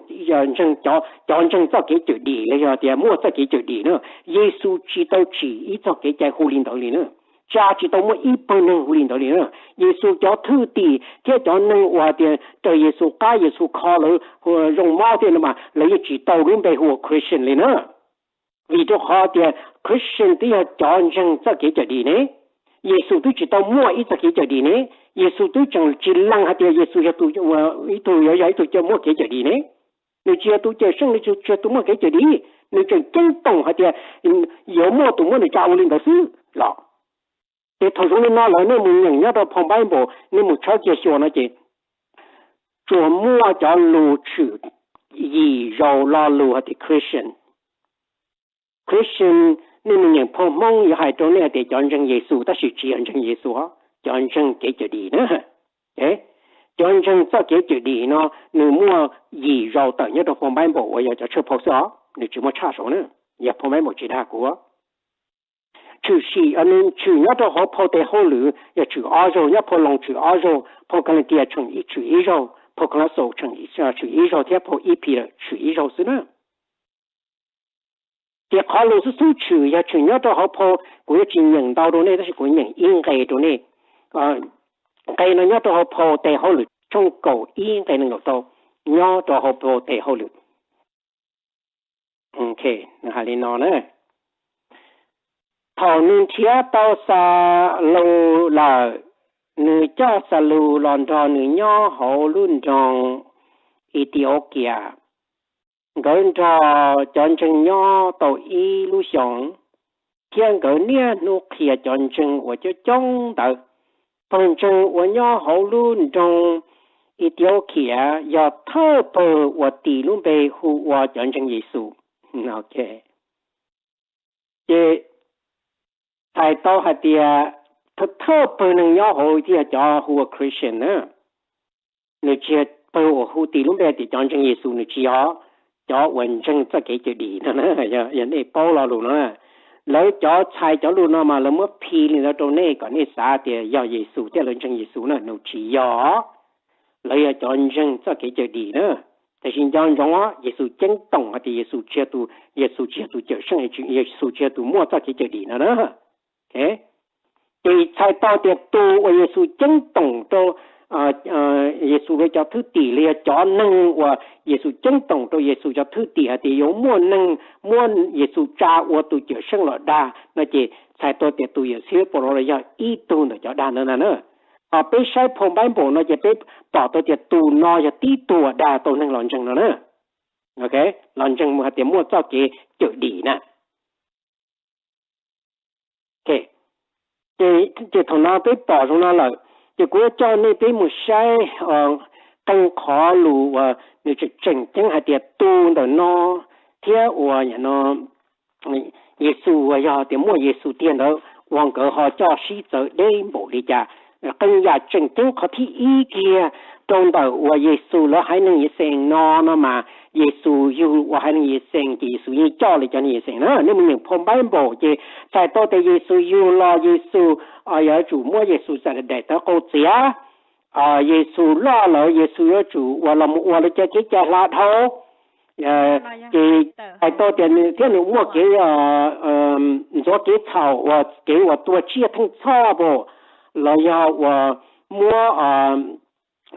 ntseeg cov, cov ntseeg txoj kev cawm dim los yog tias muaj txoj kev cawm dim na. Yexus tsis tau tsim ib txog kev cai hu li ntawd li na. Tsa tsis tau muaj ib pawg neeg hu li ntawd li na. Yexus cov thwj tim thiab cov neeg uas hais tias raws Yexus qab Yexus kho lawv zoo mob thiab no mas lawv yeej tsis tau lub npe hu ua Christian li na. Vim rau qhov tias Christian twb yog cov ntseeg txoj kev cawm dim ne. Yexus twb tsis tau muaj ib txoj kev cawm dim ne. Yexus twb tseem tsis lees hais tias Yexus yog tus, ib tug, yog ib tug muaj kev cawm dim ne. Nws tsis yog tus cawm seej, nws tsis yog tus muaj kev cawm dim. Nws tseem ceeb toom hais tias yuav muaj tus muab nws tsa ua li ntawd xwb los. Ces thaum zoo li no lawm nej mus nyeem nyob rau phau Bible, nej mus tshawb kiag xyuas no ces tsuas muaj cov lus tshwm yim zaus lo lus hais tias Christian. Christian, nej mus nyeem phau Hmoob yuav hais rau nej hais tias cov ntseeg Yexus, tab sis tsis yog ntseeg Yexus, cov ntseeg kev cawm dim na. Cov ntseeg txoj kev cawm dim no nws muaj yim zaus tawm nyob rau phau Bible uas yog cov tshawj phau xwb os, nws tsis muaj tshaj saud na, yog phau Bible tsis dag kuv. Tshwm sim, nws tshwm nyob rau hauv phau tes hauj lwm yog tshwm ob zaug, nyob phau Loos tshwm ob zaug, phau Kalatias tshwm ib zaug, phau Kolosaus tshwm ib zaug thiab phau Ib Peter tshwm ib zaug xwb na. Ces qhov lus xub xub tshwm yog tshwm nyob rau hauv phau, kuv yuav tsis nyeem ntau rau nej tab sis kuv nyeem ib nqe rau nej. Nqe no nyob rau hauv phau tes hauj lwm tshooj kaum ib nqe nees nkaum rau, nyob rau hauv phau tes hauj lwm. Nws hais li no na: Thaum nws nrhiav tau Xa Lus lawm, nws coj Xa Lus los nrog nws nyob hauv lub nroog Itiaukias. Nkawd nrog cov ntseeg nyob tau ib lub xyoos, thiab nkawd niaj hnub qhia cov ntseeg uas coob coob ntawd. Pawg ntseeg uas nyob hauv lub nroog Itiaukias yog thawj pawg uas tis lub npe hu ua cov ntseeg Yexus. Ces txhais tau hais tias thawj pawg neeg nyob hauv thiaj yog cov hu ua Christian na. Nws tsis yog pawg uas hu tis lub npe tias cov ntseeg Yexus, nws tsis yog cov uas ntseeg txoj kev cawm dim no, yog nej paub lo lus no. Lawv cov txhais cov lus no mas lawv muab phi li ntawd rau nej kom nej xav tias yog Yexus thiab lawv ntseeg Yexus na, nws tsis yog. Lawv yog cov ntseeg txoj kev cawm dim na. Tiam sis nco ntsoov, Yexus ceeb toom hais tias Yexus tsis yog tus, Yexus tsis yog tus cawm seej, Yexus tsis yog tus muaj txoj kev cawm dim no na. Ces txhais tau tias tus uas Yexus ceeb toom rau, Yexus cov thwj tim los yog cov neeg uas Yexus ceeb toom rau Yexus cov thwj tim hais tias yuav muaj neeg muab Yexus tsa ua tus cawm seej los dag no ces txhais tau tias tus yawm txwv Paulus yog ib tug ntawm cov dag ntawd ntag na. Ho peb saib phau Bible no ces peb pom tau tias tus no yog tib tug uas dag tau neeg los ntseeg no na. Los ntseeg mus hais tias muaj txoj kev cawm dim na. Ces thaum no peb pom zoo no lawm, ces kuv yuav coj nej peb mus saib qee qhov lus uas nws tseem ceeb hais tias tus ntawm no thiab uas Yexus uas yog tias muaj Yexus tiag ntawd ua nkawd ho coj sib txawv deb npaum li cas. Qee yam tseem ceeb qhov thib ib kiag rau ntawm uas Yexus lawv haiv neeg Yixayees no no mas Yexus yug ua haiv neeg Yixayees ces Yexus yeej coj li cov neeg Yixayees na. Nej mus nyeem phau Npaiv Npaum ces txhais tau tias Yexus yug los Yexus yuav tsum muab Yexus Xaturday tawv qau txiav. Yexus loj lawm Yexus yuav tsum uas los mus ua lawv cov kev cai hla dhau. Ces txhais tau tias nws thiab nws muaj kev ntxuav kev txhaum uas kev uas tua tsiaj theej txhoj pam los yog uas muab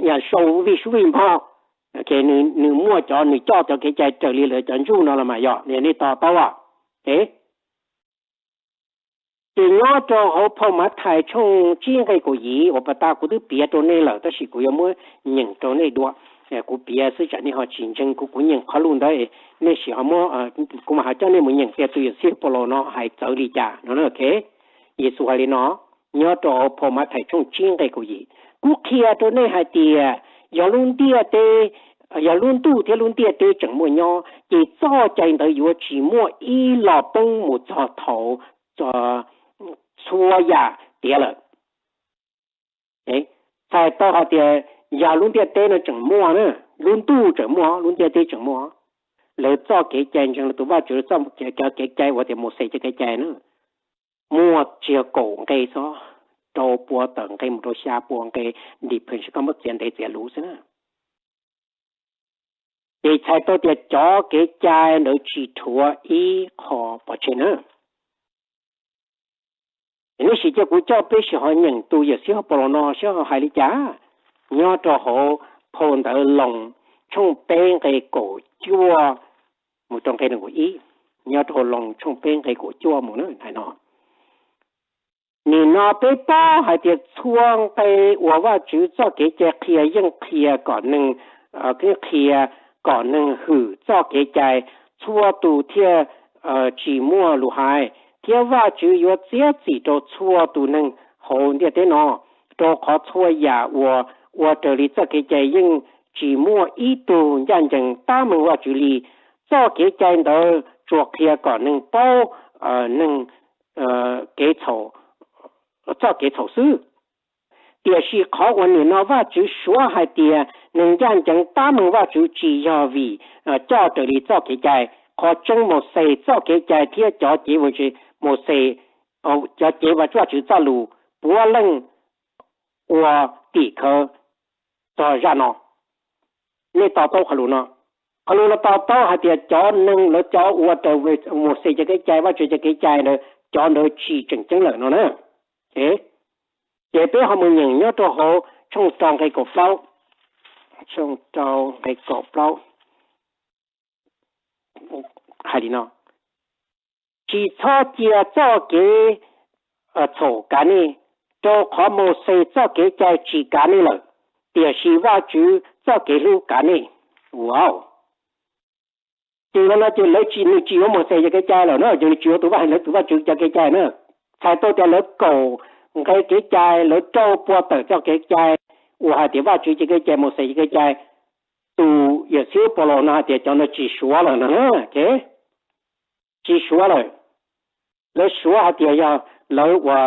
yam sau vij sub vij npog. Nws muaj cov, nws coj cov kev cai raws li lawv cov ntsuj no los mas yog nej to taub. Ces nyob rau hauv phau Mathais tshooj tsib nqe kaum yim uas pas tas kuv twb piav rau nej lawm tab sis kuv yuav muab nyeem rau nej dua. Kuv piav xwb tsam nej ho tsis ntseeg kuv, kuv nyeem qhov lus ntawd nej sim ho muab, kuv mam ho coj nej mus nyeem tias tus yawm txwv Paulus no hais txawv li cas no. Yexus hais li no, nyob rau hauv phau Mathais tshooj tsib nqe kaum yim: Kuv qhia rau nej hais tias yog lub ntiaj teb, yog lub ntuj thiab lub ntiaj teb tseem muaj nyob ces txoj cai ntawd yuav tsis muaj ib lo poob mus txog thaum txhua yam tiav lawm. Txhais tau hais tias yog lub ntiaj teb no tseem muaj, lub ntuj tseem muaj, lub ntiaj teb tseem muaj, lawv txoj kev cai ntseeg lawv tus Vajtswv, lawv txoj kev cai uas tias Mauxes cov kev cai na, muaj tsis yog kaum nqe xwb, rau pua tawm nqe mus rau xya pua nqe, depend koj muab txiav ntev txiav luv xwb na. Ces txhais tau tias cov kev cai ntawd tsis rhuav ib qho pov tseg na. Ces nej sim cia kuv coj peb sim ho nyeem tus yawm xib hwb Paulus no saib ho hais li cas, nyob rau hauv phau ntawv Loos tshooj peb nqe kaum cuaj mus rau nqe nees nkaum ib, nyob rau Loos tshooj peb nqe kaum cuaj mus na hais no. Nim no peb paub hais tias txhua nqe uas Vajtswv txoj kev cai qhia yeej qhia kom neeg, qhia kom neeg hwm txoj kev cai, txhua tus thiaj tsis muaj lus hais, thiab Vajtswv yuav txiav txim rau txhua tus neeg hauv ntiaj teb no, rau qhov txhua yam uas ua raws li txoj kev cai yeej tsis muaj ib tug ncaj ncees tab meeg Vajtswv li. Txoj kev cai ntawd tsuas qhia kom neeg paub neeg kev txhaum, txoj kev txhaum xwb. Tiam sis qhov uas nim no Vajtswv suav hais tias neeg ncaj ncees tab meeg Vajtswv tsis yog vim coj raws li txoj kev cai. Qhov tseeb Mauxes txoj kev cai thiab cov cev, Mauxes, cov cev Vajtswv txoj lus puav leej ua tim khawv txog zaj no. Nej to taub qhov lus no. Qhov lus no to taub hais tias cov neeg lawv cov ua raws Mauxes cov kev cai, Vajtswv cov kev cai ntawd, cov ntawd tsis tseem ceeb lawm no na. Ces peb ho mus nyeem nyob rau hauv tshooj rau nqe kaum plaub, tshooj rau nqe kaum plaub hais li no: Tsis txhob cia txoj kev txhaum kav nej, rau qhov Mauxes txoj kev cai tsis kav nej lawm, tiam sis Vajtswv txoj kev hlub kav nej. Ces no ces lawv tsis, nws tsis yuav Mauxes cov kev cai lawm na, ces nws tsis yuav tus Vaj, lawv tus Vajtswv cov kev cai na. Txhais tau tias lawv kaum nqe kev cai, lawv rau puas tawm txoj kev cai uas hais tias Vajtswv cov kev cai, Mauxes cov kev cai. Tus yawm xib hwb Paulus no hais tias cov no tsis suav lawm no, tsis suav lawm. Lawv suav hais tias yog lawv ua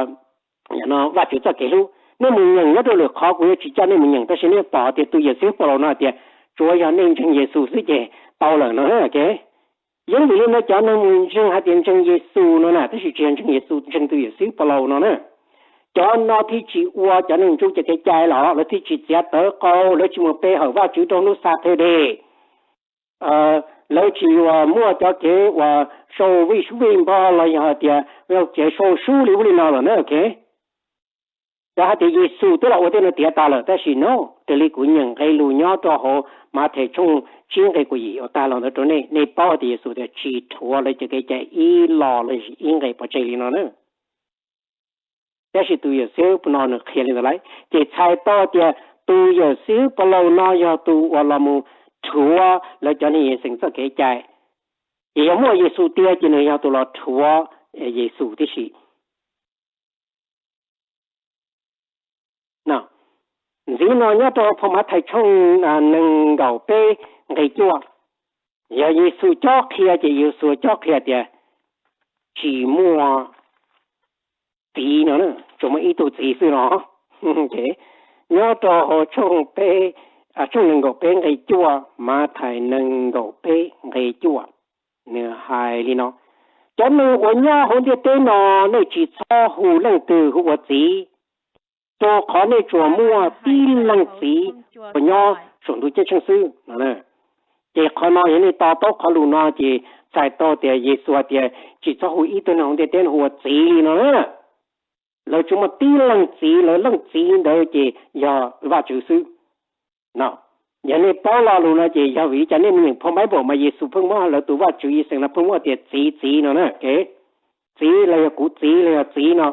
Vajtswv txoj kev hlub. Nej mus nyeem nyob rau lwm qhov, kuv yuav tsis coj nej mus nyeem, tab sis nej pom tias tus yawm xib hwb Paulus no hais tias tsuav yog nej ntseeg Yexus xwb ces tau lawm no. Yeej vim li no cov neeg mus ntseeg hais tias ntseeg Yexus no na, tab sis tsis yog ntseeg Yexus, ntseeg tus yawm xib hwb Paulus no na. Cov no thiaj tsis ua cov neeg ntsuj cov kev cai los lawv thiaj tsis txiav tawv qau, lawv tsis mus pe hawm Vajtswv rau hnub Saturday. Lawv tsis yuav muaj cov kev uas sau vij sub vij npog los yog hais tias sau sub li ub li no lawm na. Cov hais tias Yexus twb los ua tej no tiav tas lawm, tab sis no raws li kuv nyeem nqe lus nyob rau hauv Mathais tshooj tsib nqe kaum yim uas tag los ntawd rau nej, nej paub hais tias Yexus tias tsis rhuav lawv cov kev cai ib los los ib nqe pov tseg li no na. Tab sis tus yawm xib hwb no nws qhia li ntawd lawm, ces txhais tau tias tus yawm xib hwb Paulus no yog tus uas los mus rhuav lawv cov neeg Yexees txoj kev cai. Ces yog muaj Yexus tiag ces nws yog tus los rhuav Yexus tib si. Ntxiv no nyob rau phau Mathais tshooj nees nkaum peb nqe cuaj, yog Yexus cob qhia ces Yexus cob qhia tias tsis muaj txiv no, tsuas muaj ib tug txiv xwb no. Nyob rau hauv tshooj nees nkaum peb nqe cuaj, Mathais nees nkaum peb nqe cuaj, nws hais li no: Cov neeg uas nyob hauv ntiaj teb no, nej tsis txhob hu leej twg hu ua txiv, rau qhov nej tsuas muaj tib leeg Txiv uas nyob saum ntuj ceeb tsheej xwb. Ces qhov no yog nej to taub qhov lus no ces txhais tau tias Yexus hais tias tsis txhob hu ib tug neeg hauv ntiaj teb no hu ua txiv li no na. Lawv tsuas muaj tib leeg Txiv, lawv leej Txiv ntawd ces yog Vajtswv xwb. Yog nej paub lo lus no ces yog vim li cas nej mus nyeem phau Bible mas Yexus pheej muab lawv tus Vajtswv Yexees no pheej muab tias txiv, txiv no na. Txiv los yog kuv txiv los yog txiv no.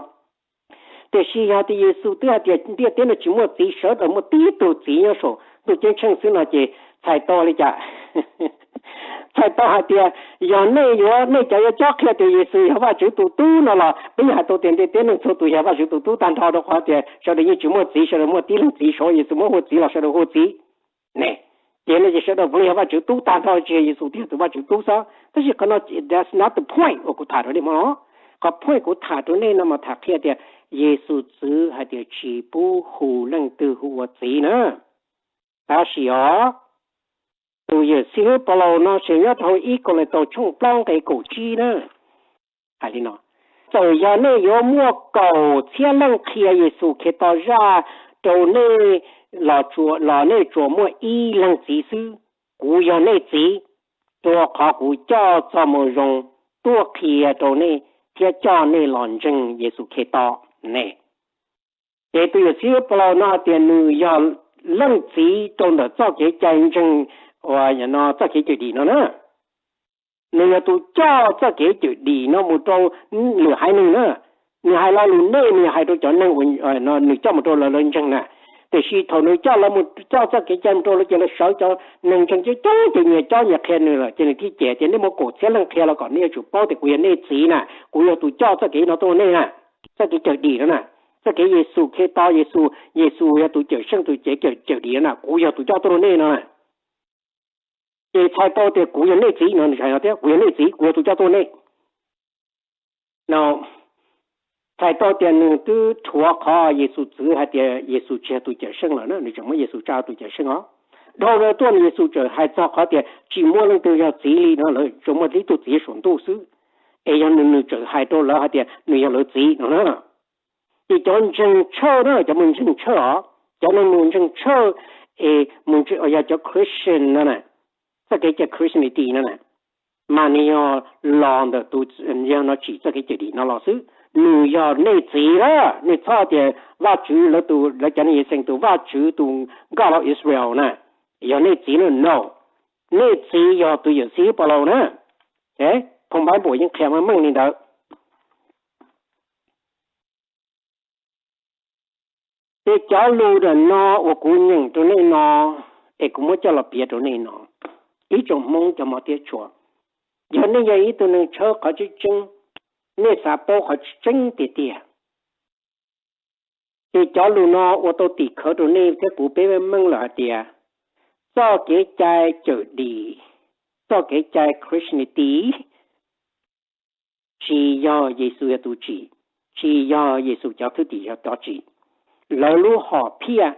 Tiam sis yog tias Yexus twb hais tias ntiaj teb no tsis muaj txiv, sawv daws muaj tib tug txiv nyob saum ntuj ceeb tsheej xwb no ces txhais tau li cas? Txhais tau hais tias yog nej yuav, nej cov yuav cob qhia tias Yexus yog Vajtswv tus tub no los peb yeej hais tau tias ntiaj teb neeg txhua tus yog Vajtswv tus tub tag nrho, rau qhov tias sawv daws yeej tsis muaj txiv, sawv daws muaj tib leeg Txiv, saum Yexus muab hu txiv los sawv daws hu txiv ne. Ces no ces sawv daws puav leej yog Vajtswv tub tag nrho, tsis yog Yexus tiag tus Vajtswv tub xwb. Tab sis qhov no that's not the point uas kuv tham rau nej hmo no. Qhov point kuv tham rau nej no mas tham qhia tias Yexus txwv hais tias tsis pub hu leej twg hu ua txiv na. Tab sis os, tus yawm xib hwb Paulus no tseem nyob rau hauv ib Kauleethaus tshooj plaub nqe kaum tsib na, hais li no: Txawm yog nej yuav muaj kaum txhiab leej qhia Yexus Khetos zaj rau nej los nej tsuas muaj ib leeg txiv xwb. kuv yog nej txiv, rau qhov kuv coj txoj moo zoo tuaj qhia rau nej thiab coj nej los ntseeg Yexus Khetos ne. Ces tus yawm txiv Paulus no hais tias nws yog leej txiv rau ntawm txoj kev cai ntseeg, txoj kev cawm dim no na. Nws yog tus coj txoj kev cawm dim no mus rau lwm haiv neeg na. Nws hais lo lus nej, nws hais rau cov neeg uas nws coj mus rau lawv, lawv ntseeg na. Tiam sis thaum nws coj lawv mus, coj txoj kev cai mus rau lawv ces lawv sawv cov neeg ntseeg coob coob ces nyias cob nyias qhia nws lawm, ces nws thiaj cem tias nej muaj kaum txhiab leej qhia los kom nej yuav tsum paub tias kuv yog nej txiv na, kuv yog tus coj txoj kev no tuaj rau nej na. Txoj kev cawm dim no na, txoj kev Yexus Khetos, Yexus, Yexus yog tus cawm seej, tus kev cawm, cawm dim no na, kuv yog tus coj tuaj rau nej no na. Ces txhais tau tias kuv yog nej txiv no, nws hais no thiab, kuv yog nej txiv, kuv yog tus coj tuaj nej. No, txhais tau tias nws twb rhuav qhov Yexus txwv hais tias Yexus tsis yog tus cawm seej lawm na, nws tseem muab Yexus tsa tus cawm seej os. Dhau ntawd tuaj Yexus tseem hais txog qhov tias tsis muaj leej twg yog txiv li no, lawv tsuas muaj ib tug txiv saum ntuj xwb. Es yog nws, nws tseem hais rau lawv hais tias nws yog lawv txiv no na. Ces cov ntseeg tshawj na, cov mus ntseeg tshawj os, cov neeg mus ntseeg tshawj, es mus ntseeg, yog cov Christian no na, txoj kev cai Christianity no na, mas nws yog los ntawm tus, yog no tsim txoj kev cawm dim no los xwb. Nws yog nej txiv na, nej txhob tias Vajtswv lawv tus, lawv cov neeg Yixayees tus Vajtswv tus God of Israel na, yog nej txiv na, no. Nej txiv yog tus yawm txiv Paulus na. Phau Npaiv Npaum yeej qhia meej meej li ntawd. Ces cov lus ntawm no uas kuv nyeem rau nej no, es kuv muab coj los piav rau nej no, ib tsoom Hmoob cov hmov thiab tshua, yog nej yog ib tug neeg tshawb qhov tseeb tseeb, nej xav paub qhov tseeb tiag tiag, ces cov lus no ua tau tim khawv rau nej thiab kuv peb meej meej lawm hais tias txoj kev cai cawm dim, txoj kev cai Christianity, tsis yog Yexus yog tus tsim, tsis yog Yexus cov thwj tim yog cov tsim. Lawv lub hom phiaj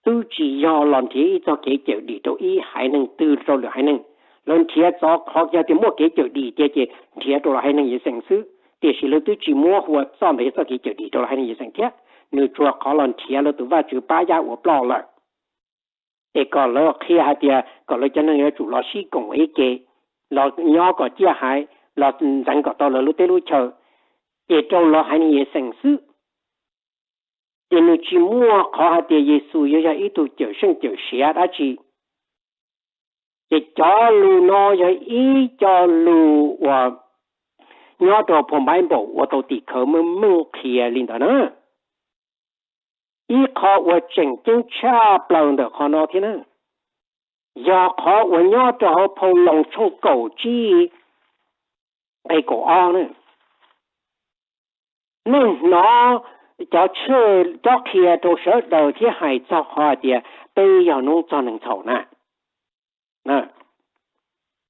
twb tsis yog los nrhiav ib txoj kev cawm dim rau ib haiv neeg twg rau lwm haiv neeg. Lawv nrhiav txog qhov yog tias muaj kev cawm dim tiag ces nrhiav rau lawv haiv neeg Yixayees xwb, tiam sis lawv twb tsis muab hu ua txoj ntawd yog txoj kev cawm dim rau lawv haiv neeg Yixayees thiab. Nws tsuas qhov los nrhiav lawv tus vaj tswv pab yaj ua ploj lawm, es kom lawv qhia hais tias kom lawv cov neeg yuav tsum los sib koom ua ib ke, los nyob kom ciaj haiv, los ntxeev kom tau lawv lub teb lub chaw, ces rau lawv haiv neeg Yixayees xwb. Ces nws tsis muaj qhov hais tias Yexus yuav yog ib tug cawm seej cawm siav dab tsi. Ces cov lus no yog ib co lus uas nyob rau Phau Npaiv Npaum ua tau tim khawv meej meej qhia li ntawd na. Ib qho uas tseem ceeb tshaj plaws ntawm qhov no thiab na, yog qhov uas nyob rau hauv Phau Loos tshooj kaum tsib nqe kaum ob na. Nej hnov cov tshawj cob qhia rau sawv daws thiab hais txog qhov hais tias peb yog noob txog neeg txhaum na.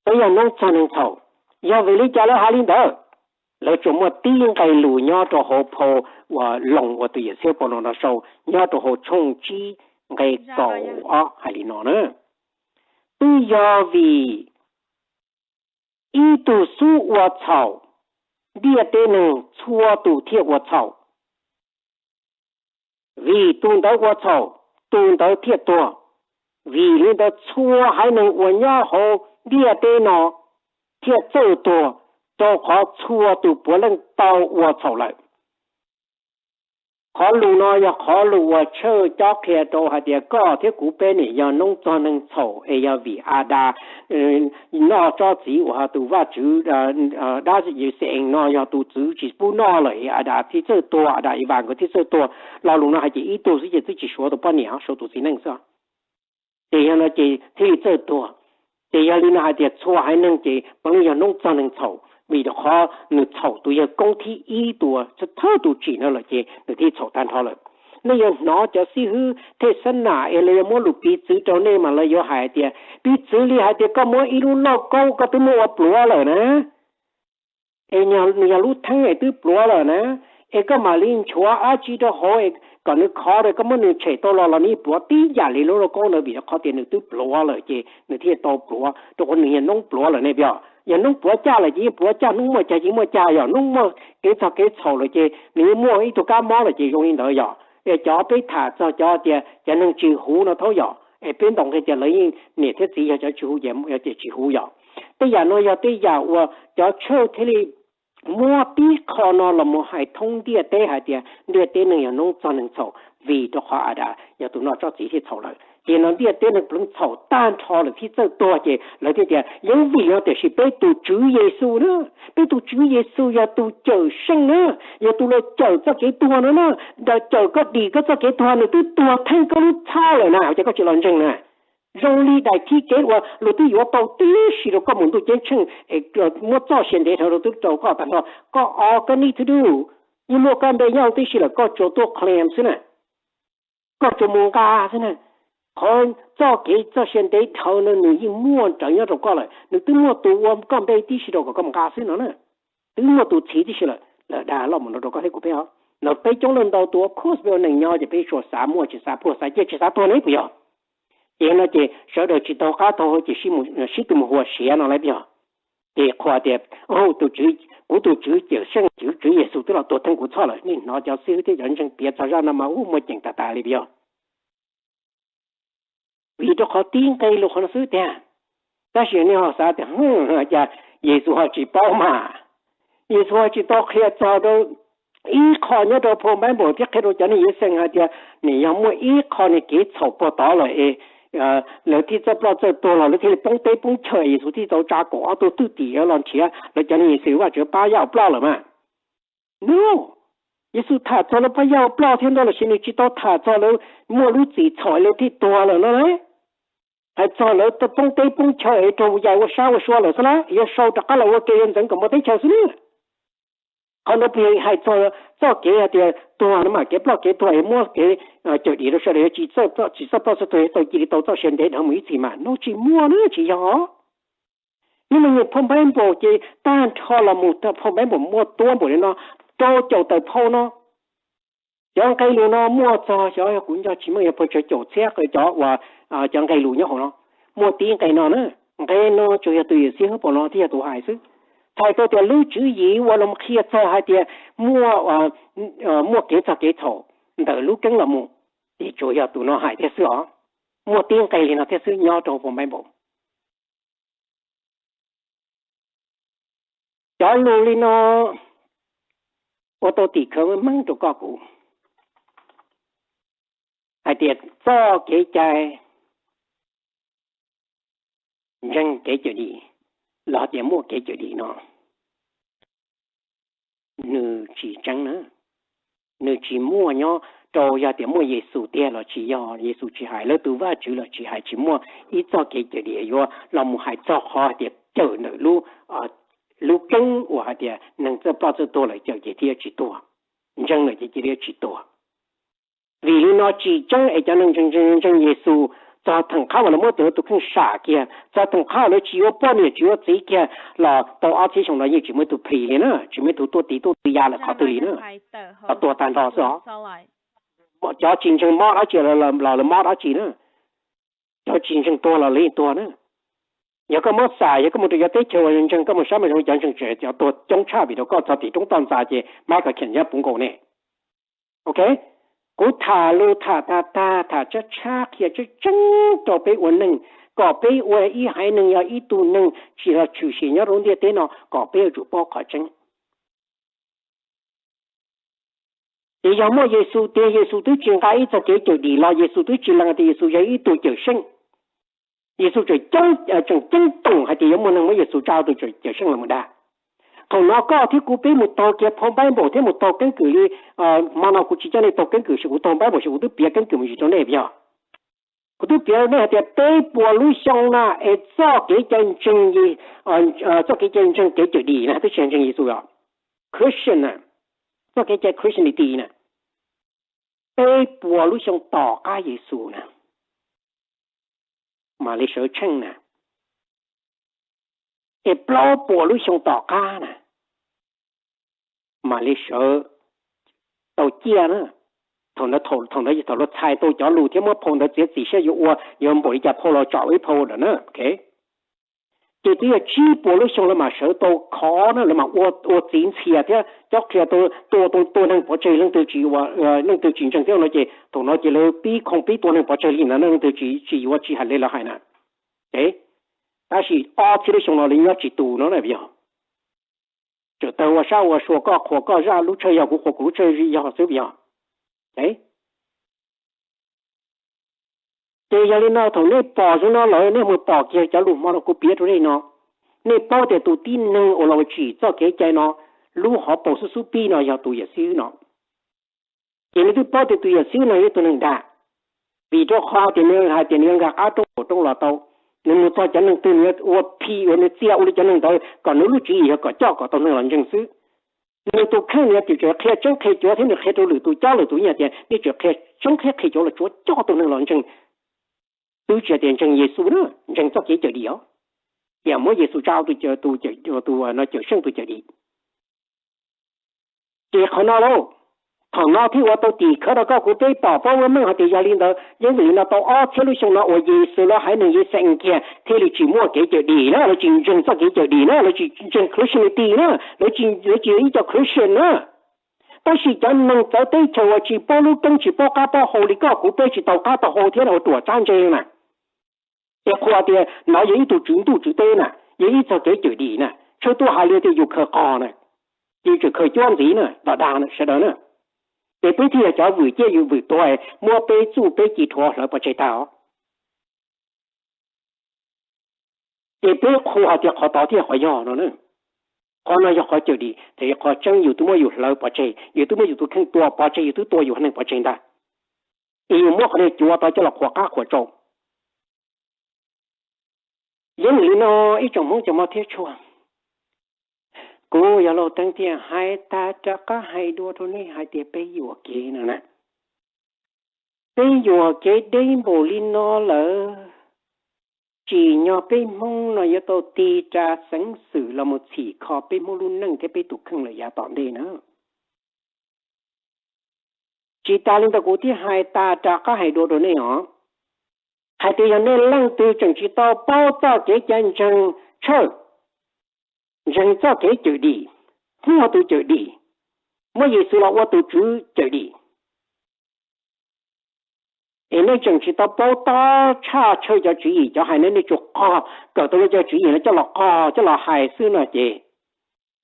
Peb yog noob txog neeg txhaum. Yog vim li cas lawv hais li ntawd? Lawv tsuas muaj tib nqe lus nyob rau hauv Phau Loos uas tus yawm txiv Paulus no sau, nyob rau hauv tshooj tsib nqe kaum ob hais li no na: Twb yog vim ib tug xub ua txhaum ntiaj teb neeg, txhua tus thiaj ua txhaum. Vim tus ntawd ua txhaum, tus ntawd thiaj tuag. Vim li ntawd txhua haiv neeg uas nyob hauv ntiaj teb no thiaj txawj tuag, rau qhov txhua tus puav leej tau ua txhaum lawm. Qhov lus no yog qhov lus uas tshawj cob qhia rau hais tias koj thiab kuv peb nim yog noob txog neeg txhaum, es yog vim Adas noj tsob txiv uas tus vaj tswv dab Yixayees no yog tus txwv tsis pub noj lawm, es Adas thiaj txawj tuag, Adas Evas nkawd thiaj txawj tuag. Lo lus no hais ces ib tug xwb ces twb tsis suav tus poj niam, suav tus txiv neej xwb. Ces yog no ces thiaj li txawj tuag. Ces yog li no hais tias txhua haiv neeg ces puav leej yog noob txog neeg txhaum, vim rau qhov nws txhaum tus yawg koob thib ib tus uas thawj tus tsim no lawm ces nws thiaj txhaum tag nrho lawm. Nej yuav hnov cov xib hwb thej xab nam es lawv yuav muab lus piv txwv rau nej mas lawv yuav hais tias piv txwv li hais tias koj muab ib lub lauj kaub koj twb muab ua pluav lawm na, es nws yog lub theeb es twb pluav lawm na, es koj mam li nchuav dab tsi rau hauv kom nws khov, koj muab nws tshem tau los los nws pluav tib yam li lub lauj kaub ntawd, vim rau qhov tias nws twb pluav lawm ces nws thiaj tau pluav, rau qhov nws yog noob pluav lawm ne. Yog noob pluav caj lawm ces yeej pluav caj, noob muaj cag ces yeej muaj cag, yog noob muaj kev txog kev txhaum lawm ces nws yeej muaj ib tug kab mob lawm ces zoo li ntawd yom. Cov peb tham txog cov tias cov neeg tsis huv no thaub yom, Es peb ntaus nqe tias lawv yeej niam thiab txiv yog cov tsis huv ces tsis huv yom. Tej yam no yog tej yam uas cov tshawj thiaj li muab tib qho no los mus hais thoob ntiaj teb hais tias ntiaj teb neeg yog noob txog neeg txhaum vim rau qhov Adas yog tus noj tsob txiv thiaj txhaum lawm. Ces no ntiaj teb neeg pleev txhaum tag nrho lawm thiaj txawj tuag, ces lawv thiaj tias yeej vim no tiam sis peb tus Tswv Yexus na, peb tus Tswv Yexus yog tus cawm seej na, yog tus los cawm txoj kev tuag no na. Cawm koj dim koj txoj kev tuag, nws twb tuag theej koj lub txhoj lawm na, ces koj tsis los ntseeg na. Zoo li daim thib kev uas luag twb yuav tau tib si rau koj mus ntuj ceeb tsheej es muab txoj sia ntev dhawv rau twb rau koj tag nrho. Koj o koj nij thwb dub, yeej muaj koj npe nyob tib si lawm, koj tsuas tuaj claim xwb na, koj tsuas mus nqa xwb na. Qhov txoj kev txoj sia ntev dhawv no nws yeej muaj rawv nyob rau koj lawm, nws twb muaj tus ua koj npe tib si rau kom koj mus nqa xwb no na. Twb muaj tus txhiv tib si lawm, lawv dag loj mus no rau koj thiab kuv peb os. Los peb coob leej ntau tus of course peb ua neej nyob ces peb tsuas xav muaj tsis xav pluag, xav ciaj tsis xav tuag ne puas yog? Ces no ces sawv daws tsis taug qab taug hau ces sib tus mus hua siav no lawm puas yog? Ces qhuas tias, tus, kuv tus Tswv cawm seej, Tswv Yexus twb los tuag theej kuv txhoj lawm, nej hnov cov xib hwb thiab cov ntseeg piav txog zaj no mas ub muaj ceem tas tas li puas yog? Vim rau qhov tib nqe lus qhov no xwb tiag. Tab sis nej ho xav tias, cas Yexus ho tsis paub mas? Yexus ho tsis tau qhia txog rau ib qho nyob rau phau Npaiv Npaum thiab qhia rau cov neeg Yixalayees hais tias nws yog muaj ib qho niag kev txhaum puag tod lawm es lawv thiaj txawj ploj txawj tuag los lawv thiaj li poob teb poob chaw, Yexus thiaj tau tsa kaum ob tug thwj tim los nrhiav lawv cov neeg Yixalayees, Vajtswv pab yaj ua ploj lawm mas. No, Yexus tham txog lawv pab yaj ua ploj thiab ntag, los sis nws tsis tau tham txog lawv muaj lub txim txhaum lawv thiaj tuag lawm no na. Hais txog lawv poob teb poob chaw es raug yais ua sab ua sua lawm xwb na, yuav sau rov qab los ua ke yuav ntxeev kom muaj teb chaws xwb na. Qhov no puas yog hais txog txoj kev hais tias tuag no mas kev ploj kev tuag es muab kev cawm dim rau sawv daws yuav tsis txawj ploj txawj tuag, yuav tau cia li tau txoj sia ntev dhawv mus ib txhis mas? No tsis muaj na, tsis yog. Hnub no nyeem phau Npaiv Npaum ces tag nrho los mus phau Npaiv Npaum muaj tuab npaum li no, rau caum tawm phau no. Cov nqe lus no muaj txog, xyov yog kuv nco tsis muaj yog puag tsawg caum txhiab cov uas cov nqe lus nyob hauv no. Muaj tib nqe no na, nqe no tsuas yog tus yawm xib hwb Paulus thiaj yog tus hais xwb. Txhais tau tias lub tswv yim uas los qhia txog hais tias muaj, muaj kev txog kev txhaum ntawm lub keeb los mus, ces tsuas yog tus no hais thiab xwb os. Muaj tib nqe li no thiab xwb nyob rau phau Npaiv Npaum. Cov lus li no ua tau tim khawv meej rau koj kuv hais tias txoj kev cai ntseeg kev cawm dim los tias muaj kev cawm dim no nws tsis tseeb na. Nws tsis muaj nyob rau yog tias muaj Yexus tiag los tsis yog, Yexus tsis hais, lawv tus Vajtswv los tsis hais, tsis muaj ib txoj kev cawm dim yuav los mus hais txog qhov hais tias cawm ntawm lub keeb uas hais tias neeg txawj ploj txawj tuag lawm cawm ces thiaj tsis tuag, ntseeg lawm ces cia li tsis tuag. Vim li no tsis tseeb es cov neeg ntseeg Yexus txog theem qhab uas lawv muab tus, tus kheej sam kiag, txog theem qhab uas lawv tsis yuav poj niam tsis yuav txiv kiag los tau ob txhiab xyoo no yeej tsis muaj ib tug plis li na, tsis muaj ib tug tuaj tiv tuaj tw ya lawm qhov twg li na. Los tuag tag nrho xwb os. Cov tsis ntseeg mob dab tsi los lawv mob dab tsi na. Cov tsis ntseeg tuag los lawv yeej tuag na. Yog koj mob xam, yog koj mus rau cov teb chaws uas ntseeg, koj mus saib mas zoo cov ntseeg tseem cov tuag coob tshaj vim rau koj txog tim roob toj ntxas ces Michael Caine nyob puv nkaus ne. Ok, kuv tham lus tham tag tag, tham tshab tshab qhia tseeb tseeb rau peb ua neeg, kom peb ua ib haiv neeg yog ib tug neeg tsis los tshwm sim nyob rau ntiaj teb no kom peb yuav tsum paub qhov tseeb. Ces yog muaj Yexus tiag, Yexus twb tsis nqa ib txoj kev cawm dim los, Yexus twb tsis lees tias Yexus yog ib tug cawm seej. Yexus tseem ceeb toom hais tias yuav muaj neeg muab Yexus tsa ua tus cawm seej los mus dag. Thaum no koj thiab kuv peb mus taug kiag phau Npaiv Npaum thiab mus taug keeb kwm li hmo no kuv tsis coj nej taug keeb kwm, seb kuv taug Npaiv Npaum seb kuv twb piav keeb kwm mus tsis rau nej puas yog? Kuv twb piav rau nej hais tias peb puas lub xyoo na es txoj kev cai ntseeg, txoj kev cai ntseeg kev cawm dim na, twb tsis ntseeg Yexus os. Christian na, txoj kev cai Christianity na, peb puas lub xyoo tom qab Yexus na mam li sawv tsheej na, es plaub puas lub xyoo tom qab na mam li sawv tau ciaj na. Thaum ntawd, thaum ntawd thaum luag txhais tau cov lus thiab muab phau ntawd txiav txim saib yuav ua yuav npaum li cas phau los tsom ib phau ntawd na. Ces twb yog tsib puas lub xyoo lawv mam sawv tau khov na, lawv mam ua txiv ntxhias thiab cob qhia tua tua neeg pov tseg, leej twg tsis ua, leej twg tsis ntseeg thiab no ces thaum no ces lawv pib khoom pib tua neeg pov tseg li ntawd, leej twg tsis yuav tsis hais li lawv hais na. Tab sis ob txhiab lub xyoo no li nyob tsis tus no na yog, tseem tawg ua sab ua sua, koj qhuas koj zaj lub tshawj yog, kuv qhuas kuv lub tshawj yog xwb yog. Ces yog li no thaum nej pom zoo no lawm nej mus pom kiag cov lus hmo no kuv piav rau nej no, nej paub tias tus tib neeg uas los tsim txoj kev cai no, lub hauv paus xub xub pib no yog tus yawm xib hwb no. Ces nws twb paub tias tus yawm xib hwb no yog tus neeg dag, vim rau qhov tias nws hais tias nws yuav nkag qab roob puas roob los tau, nws mus txog cov neeg twg nws yuav ua phi ua nws txia ua li cov neeg ntawd kom nws lub tswv yim yog kom coj kom tau neeg los ntseeg xwb. Nws tus kheej nws tseem qhia tseeb qhia cuav thiab nws qhia rau lwm tus cob lwm tus nyiaj tias nej tseem qhia tseeb thiab qhia cuav los tsuav coj tau neeg los ntseeg. Twb tsis hais tias ntseeg Yexus na, ntseeg txoj kev cawm dim os, yam muab Yexus tsa tus, tus, tus no cawm seej tus cawm dim. Ces qhov no lauj, thaum no thiaj ua tau tim khawv rau koj kuv peb pom paub meej hais tias yog li ntawd yeej vim li no tau ob txhiab lub xyoo no uas Yexus lawv haiv neeg Yixalayees kiag thiaj li tsis muaj kev cawm dim na, lawv tsis ntseeg txoj kev cawm dim na, lawv tsis ntseeg Christianity na, lawv tsis, lawv tsis yog ib co Christian na. Tab sis cov neeg txawv teb chaws uas tsis paub lub keeb tsis paub qab paub hau li koj kuv peb tsis tau qab tau hau thiab ua ruam tsab ntse na, es qhuas tias nov yog ib tug tswv ntuj tswv teb na, yog ib txog kev cawm dim na, tshawb tuaj hais li tias yus khaws qos na, ces tseem khaws cuab ntxiv na, ntau dag sawv daws na. Ces peb thiaj yog cov vwm ciaj yus vwm tuag, muab peb txuj peb ci rhuav hlawv pov tseg tag os. Ces peb qhuas hais tias qhov tod thiaj qhov yog no na. Qhov no yog qhov cawm dim, ces qhov tseeb yus twb muab yus hlawv pov tseg, yus twb muab yus tus kheej tua pov tseg, yus twb tua yus haiv neeg pov tseg ntag. Es yus muab qhov niag cuav tod coj los qhuas qab qhuas tsau. Yeej li no ib tsoom Hmoob cov mog thiab tshua, kuv yog Lauj Teeb thiaj hais tas rov qab hais dua rau nej hais tias peb yuam kev no na. Peb yuam kev deb npaum li no lawm, tsim nyog peb Hmoob no yuav tau tig ras xeev xwm los mus txhim kho peb Hmoob lub neej thiab peb tus kheej lawm yav tom ntej na. Tsis tas li ntawd kuv thiaj hais tas rov qab hais dua rau nej os, hais tias yog nej leej twg tseem tsis tau paub txoj kev cai ntseeg tshawj, ntseeg txoj kev cawm dim, muaj tus cawm dim, muab Yexus los ua tus tswv cawm dim, es nej tseem tsis tau paub tob tshaj tshawj cov tswv yim cov hais no, nej tsuas qog kawm tau cov tswv yim no coj los qog coj los hais xwb no ces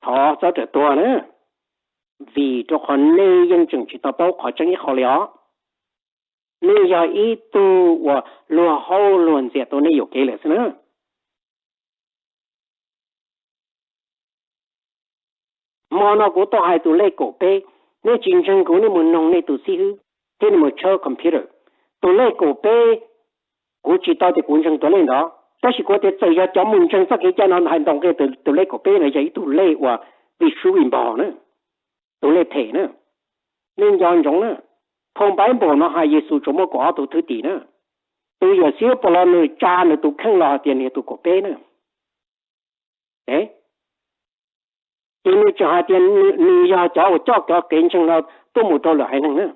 thov txhob rawm tuag na, vim rau qhov nej yeej tseem tsis tau paub qhov tseeb ib qho li os. Nej yog ib tug uas luag haub luag ntxias tau nej yuam kev lawm xwb na. Hmo no kuv tau hais tus lej kaum peb, nej tsis ntseeg kuv nej mus noog nej tus xib hwb thiab nej mus tshawb computer. Tus lej kaum peb, kuv tsis tau tias kuv ntseeg tus lej ntawd, tab sis kuv tias txawm yog cov mus ntseeg txoj kev cai no hais ntau nqe, tus lej kaum peb no yog ib tug lej uas vim sub vim npog na, tus lej phem na. Nej nco ntsoov na, phau Npaiv Npaum no hais Yexus tsuas muaj kaum ob tug thwj tim na. Tus yawm xib hwb Paulus nws tsa nws tus kheej los hais tias nws yog tus kaum peb na. Ces nws tseem hais tias nws yog cov uas coj cov kev ntseeg no tuaj mus rau lwm haiv neeg na,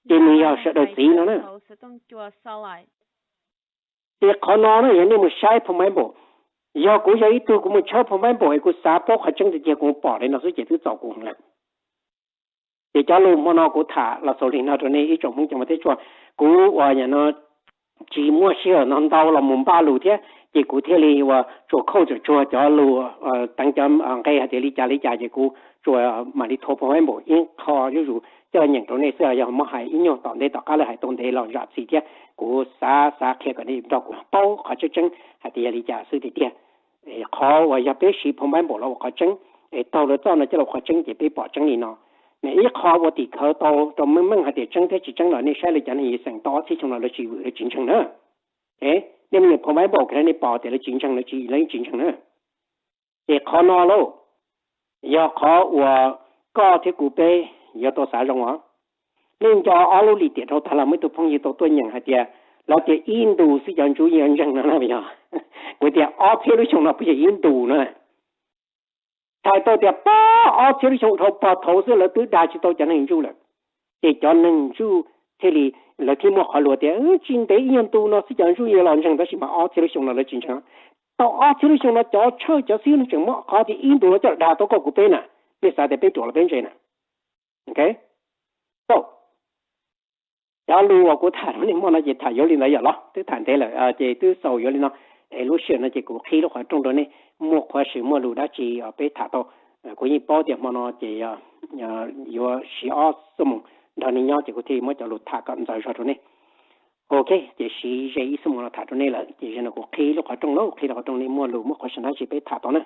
ces nws yog sawv daws txiv no na. Ces qhov no na yog nej mus saib phau Npaiv Npaum, yog kuv yog ib tug kuv mus tshawb phau Npaiv Npaum es kuv xav paub qhov tseeb tiag tiag kuv mus pom li no xwb ces twb txaus kuv heev lawm. Ces cov lus hmo no kuv tham los xaus li no rau nej ib tsoom Hmoob cov mog thiab tshua. Kuv uas tsis muaj sij hawm no ntau los mus npaj lus thiab, ces kuv thiaj li uas tsuas khauj tsuas tsuag cov lus, teev cov nqe hais tias li cas li cas ces kuv tsuas mam li thua phau Npaiv Npaum ib qho zuj zus coj los nyeem rau nej xwb. Yog muab hais ib nyuag tom ntej tom qab lawm hais tau ntev los zam txim thiab, kuv xav xav qhia kom nej nrog kuv paub qhov tseeb tseeb hais tias yog li cas xwb tiag tiag. Qhov uas yog peb siv phau Npaiv Npaum los ua qhov tseeb, es taug lawv txoj no coj los ua qhov tseeb ces peb pom tseeb li no. Nws ib qho ua tim khawv tau rau meej meej hais tias tseeb thiab tsis tseeb los nej saib lawv cov neeg Yixalayees tau ob txhiab xyoo no lawv tsis vwm lawv tsis ntseeg na. Nej mus nyeem phau Npaiv Npaum lawv nej pom tias lawv tsis ntseeg, lawv tsis ntseeg na. Ces qhov no lauj, yog qhov uas koj thiab kuv peb yuav tau xav zoo os. Nej nco ob lub lim tiam dhau tag los muaj ib tug phooj ywg tau tuaj nyeem hais tias lawv tias ib ntus xwb cov ntsuj yuav ntseeg no na yog. Kuv tias ob txhiab lub xyoo no puas yog ib ntus na. Txhais tau tias pab ob txhiab lub xyoo dhau pog thaud xwb lawv twb dag tsis tau cov neeg ntsuj lawm. Ces cov neeg ntsuj thiaj li, lawv thiaj muaj qhov lus tias tsis ntev ib nyuag ntu no xwb cov ntsuj yuav los ntseeg, tab sis mas ob txhiab lub xyoo no lawv tsis ntseeg. Tau ob txhiab lub xyoo no cov tshawj cov xib hwb no tseem muab qhov tias ib ntus no coj dag tau koj kuv peb na, nej xav tias peb ruam los peb ntse na? Ok, tau. Cov lus uas kuv tham rau nej hmo no ces tham yuav li ntawd yom los twb tham ntev lawm ces twb xaus yuav li no. Es lub sij hawm no ces kuv qhib lub qhov rooj rau nej, muaj qhov xwm muaj lus dab tsi peb tham tau. Kuv yeej paub tias hmo no ces yuav siv ob xuab moos nrog nej nyob ces kuv thiaj muab cov lus tham kom ntxaws zog rau nej. Ok, ces siv ze ib xuab moos no tham rau nej lawm ces zaum no kuv qhib lub qhov rooj lawm, qhib lub qhov rooj nej muaj lus muaj qhov xwm dab tsi peb tham tau na.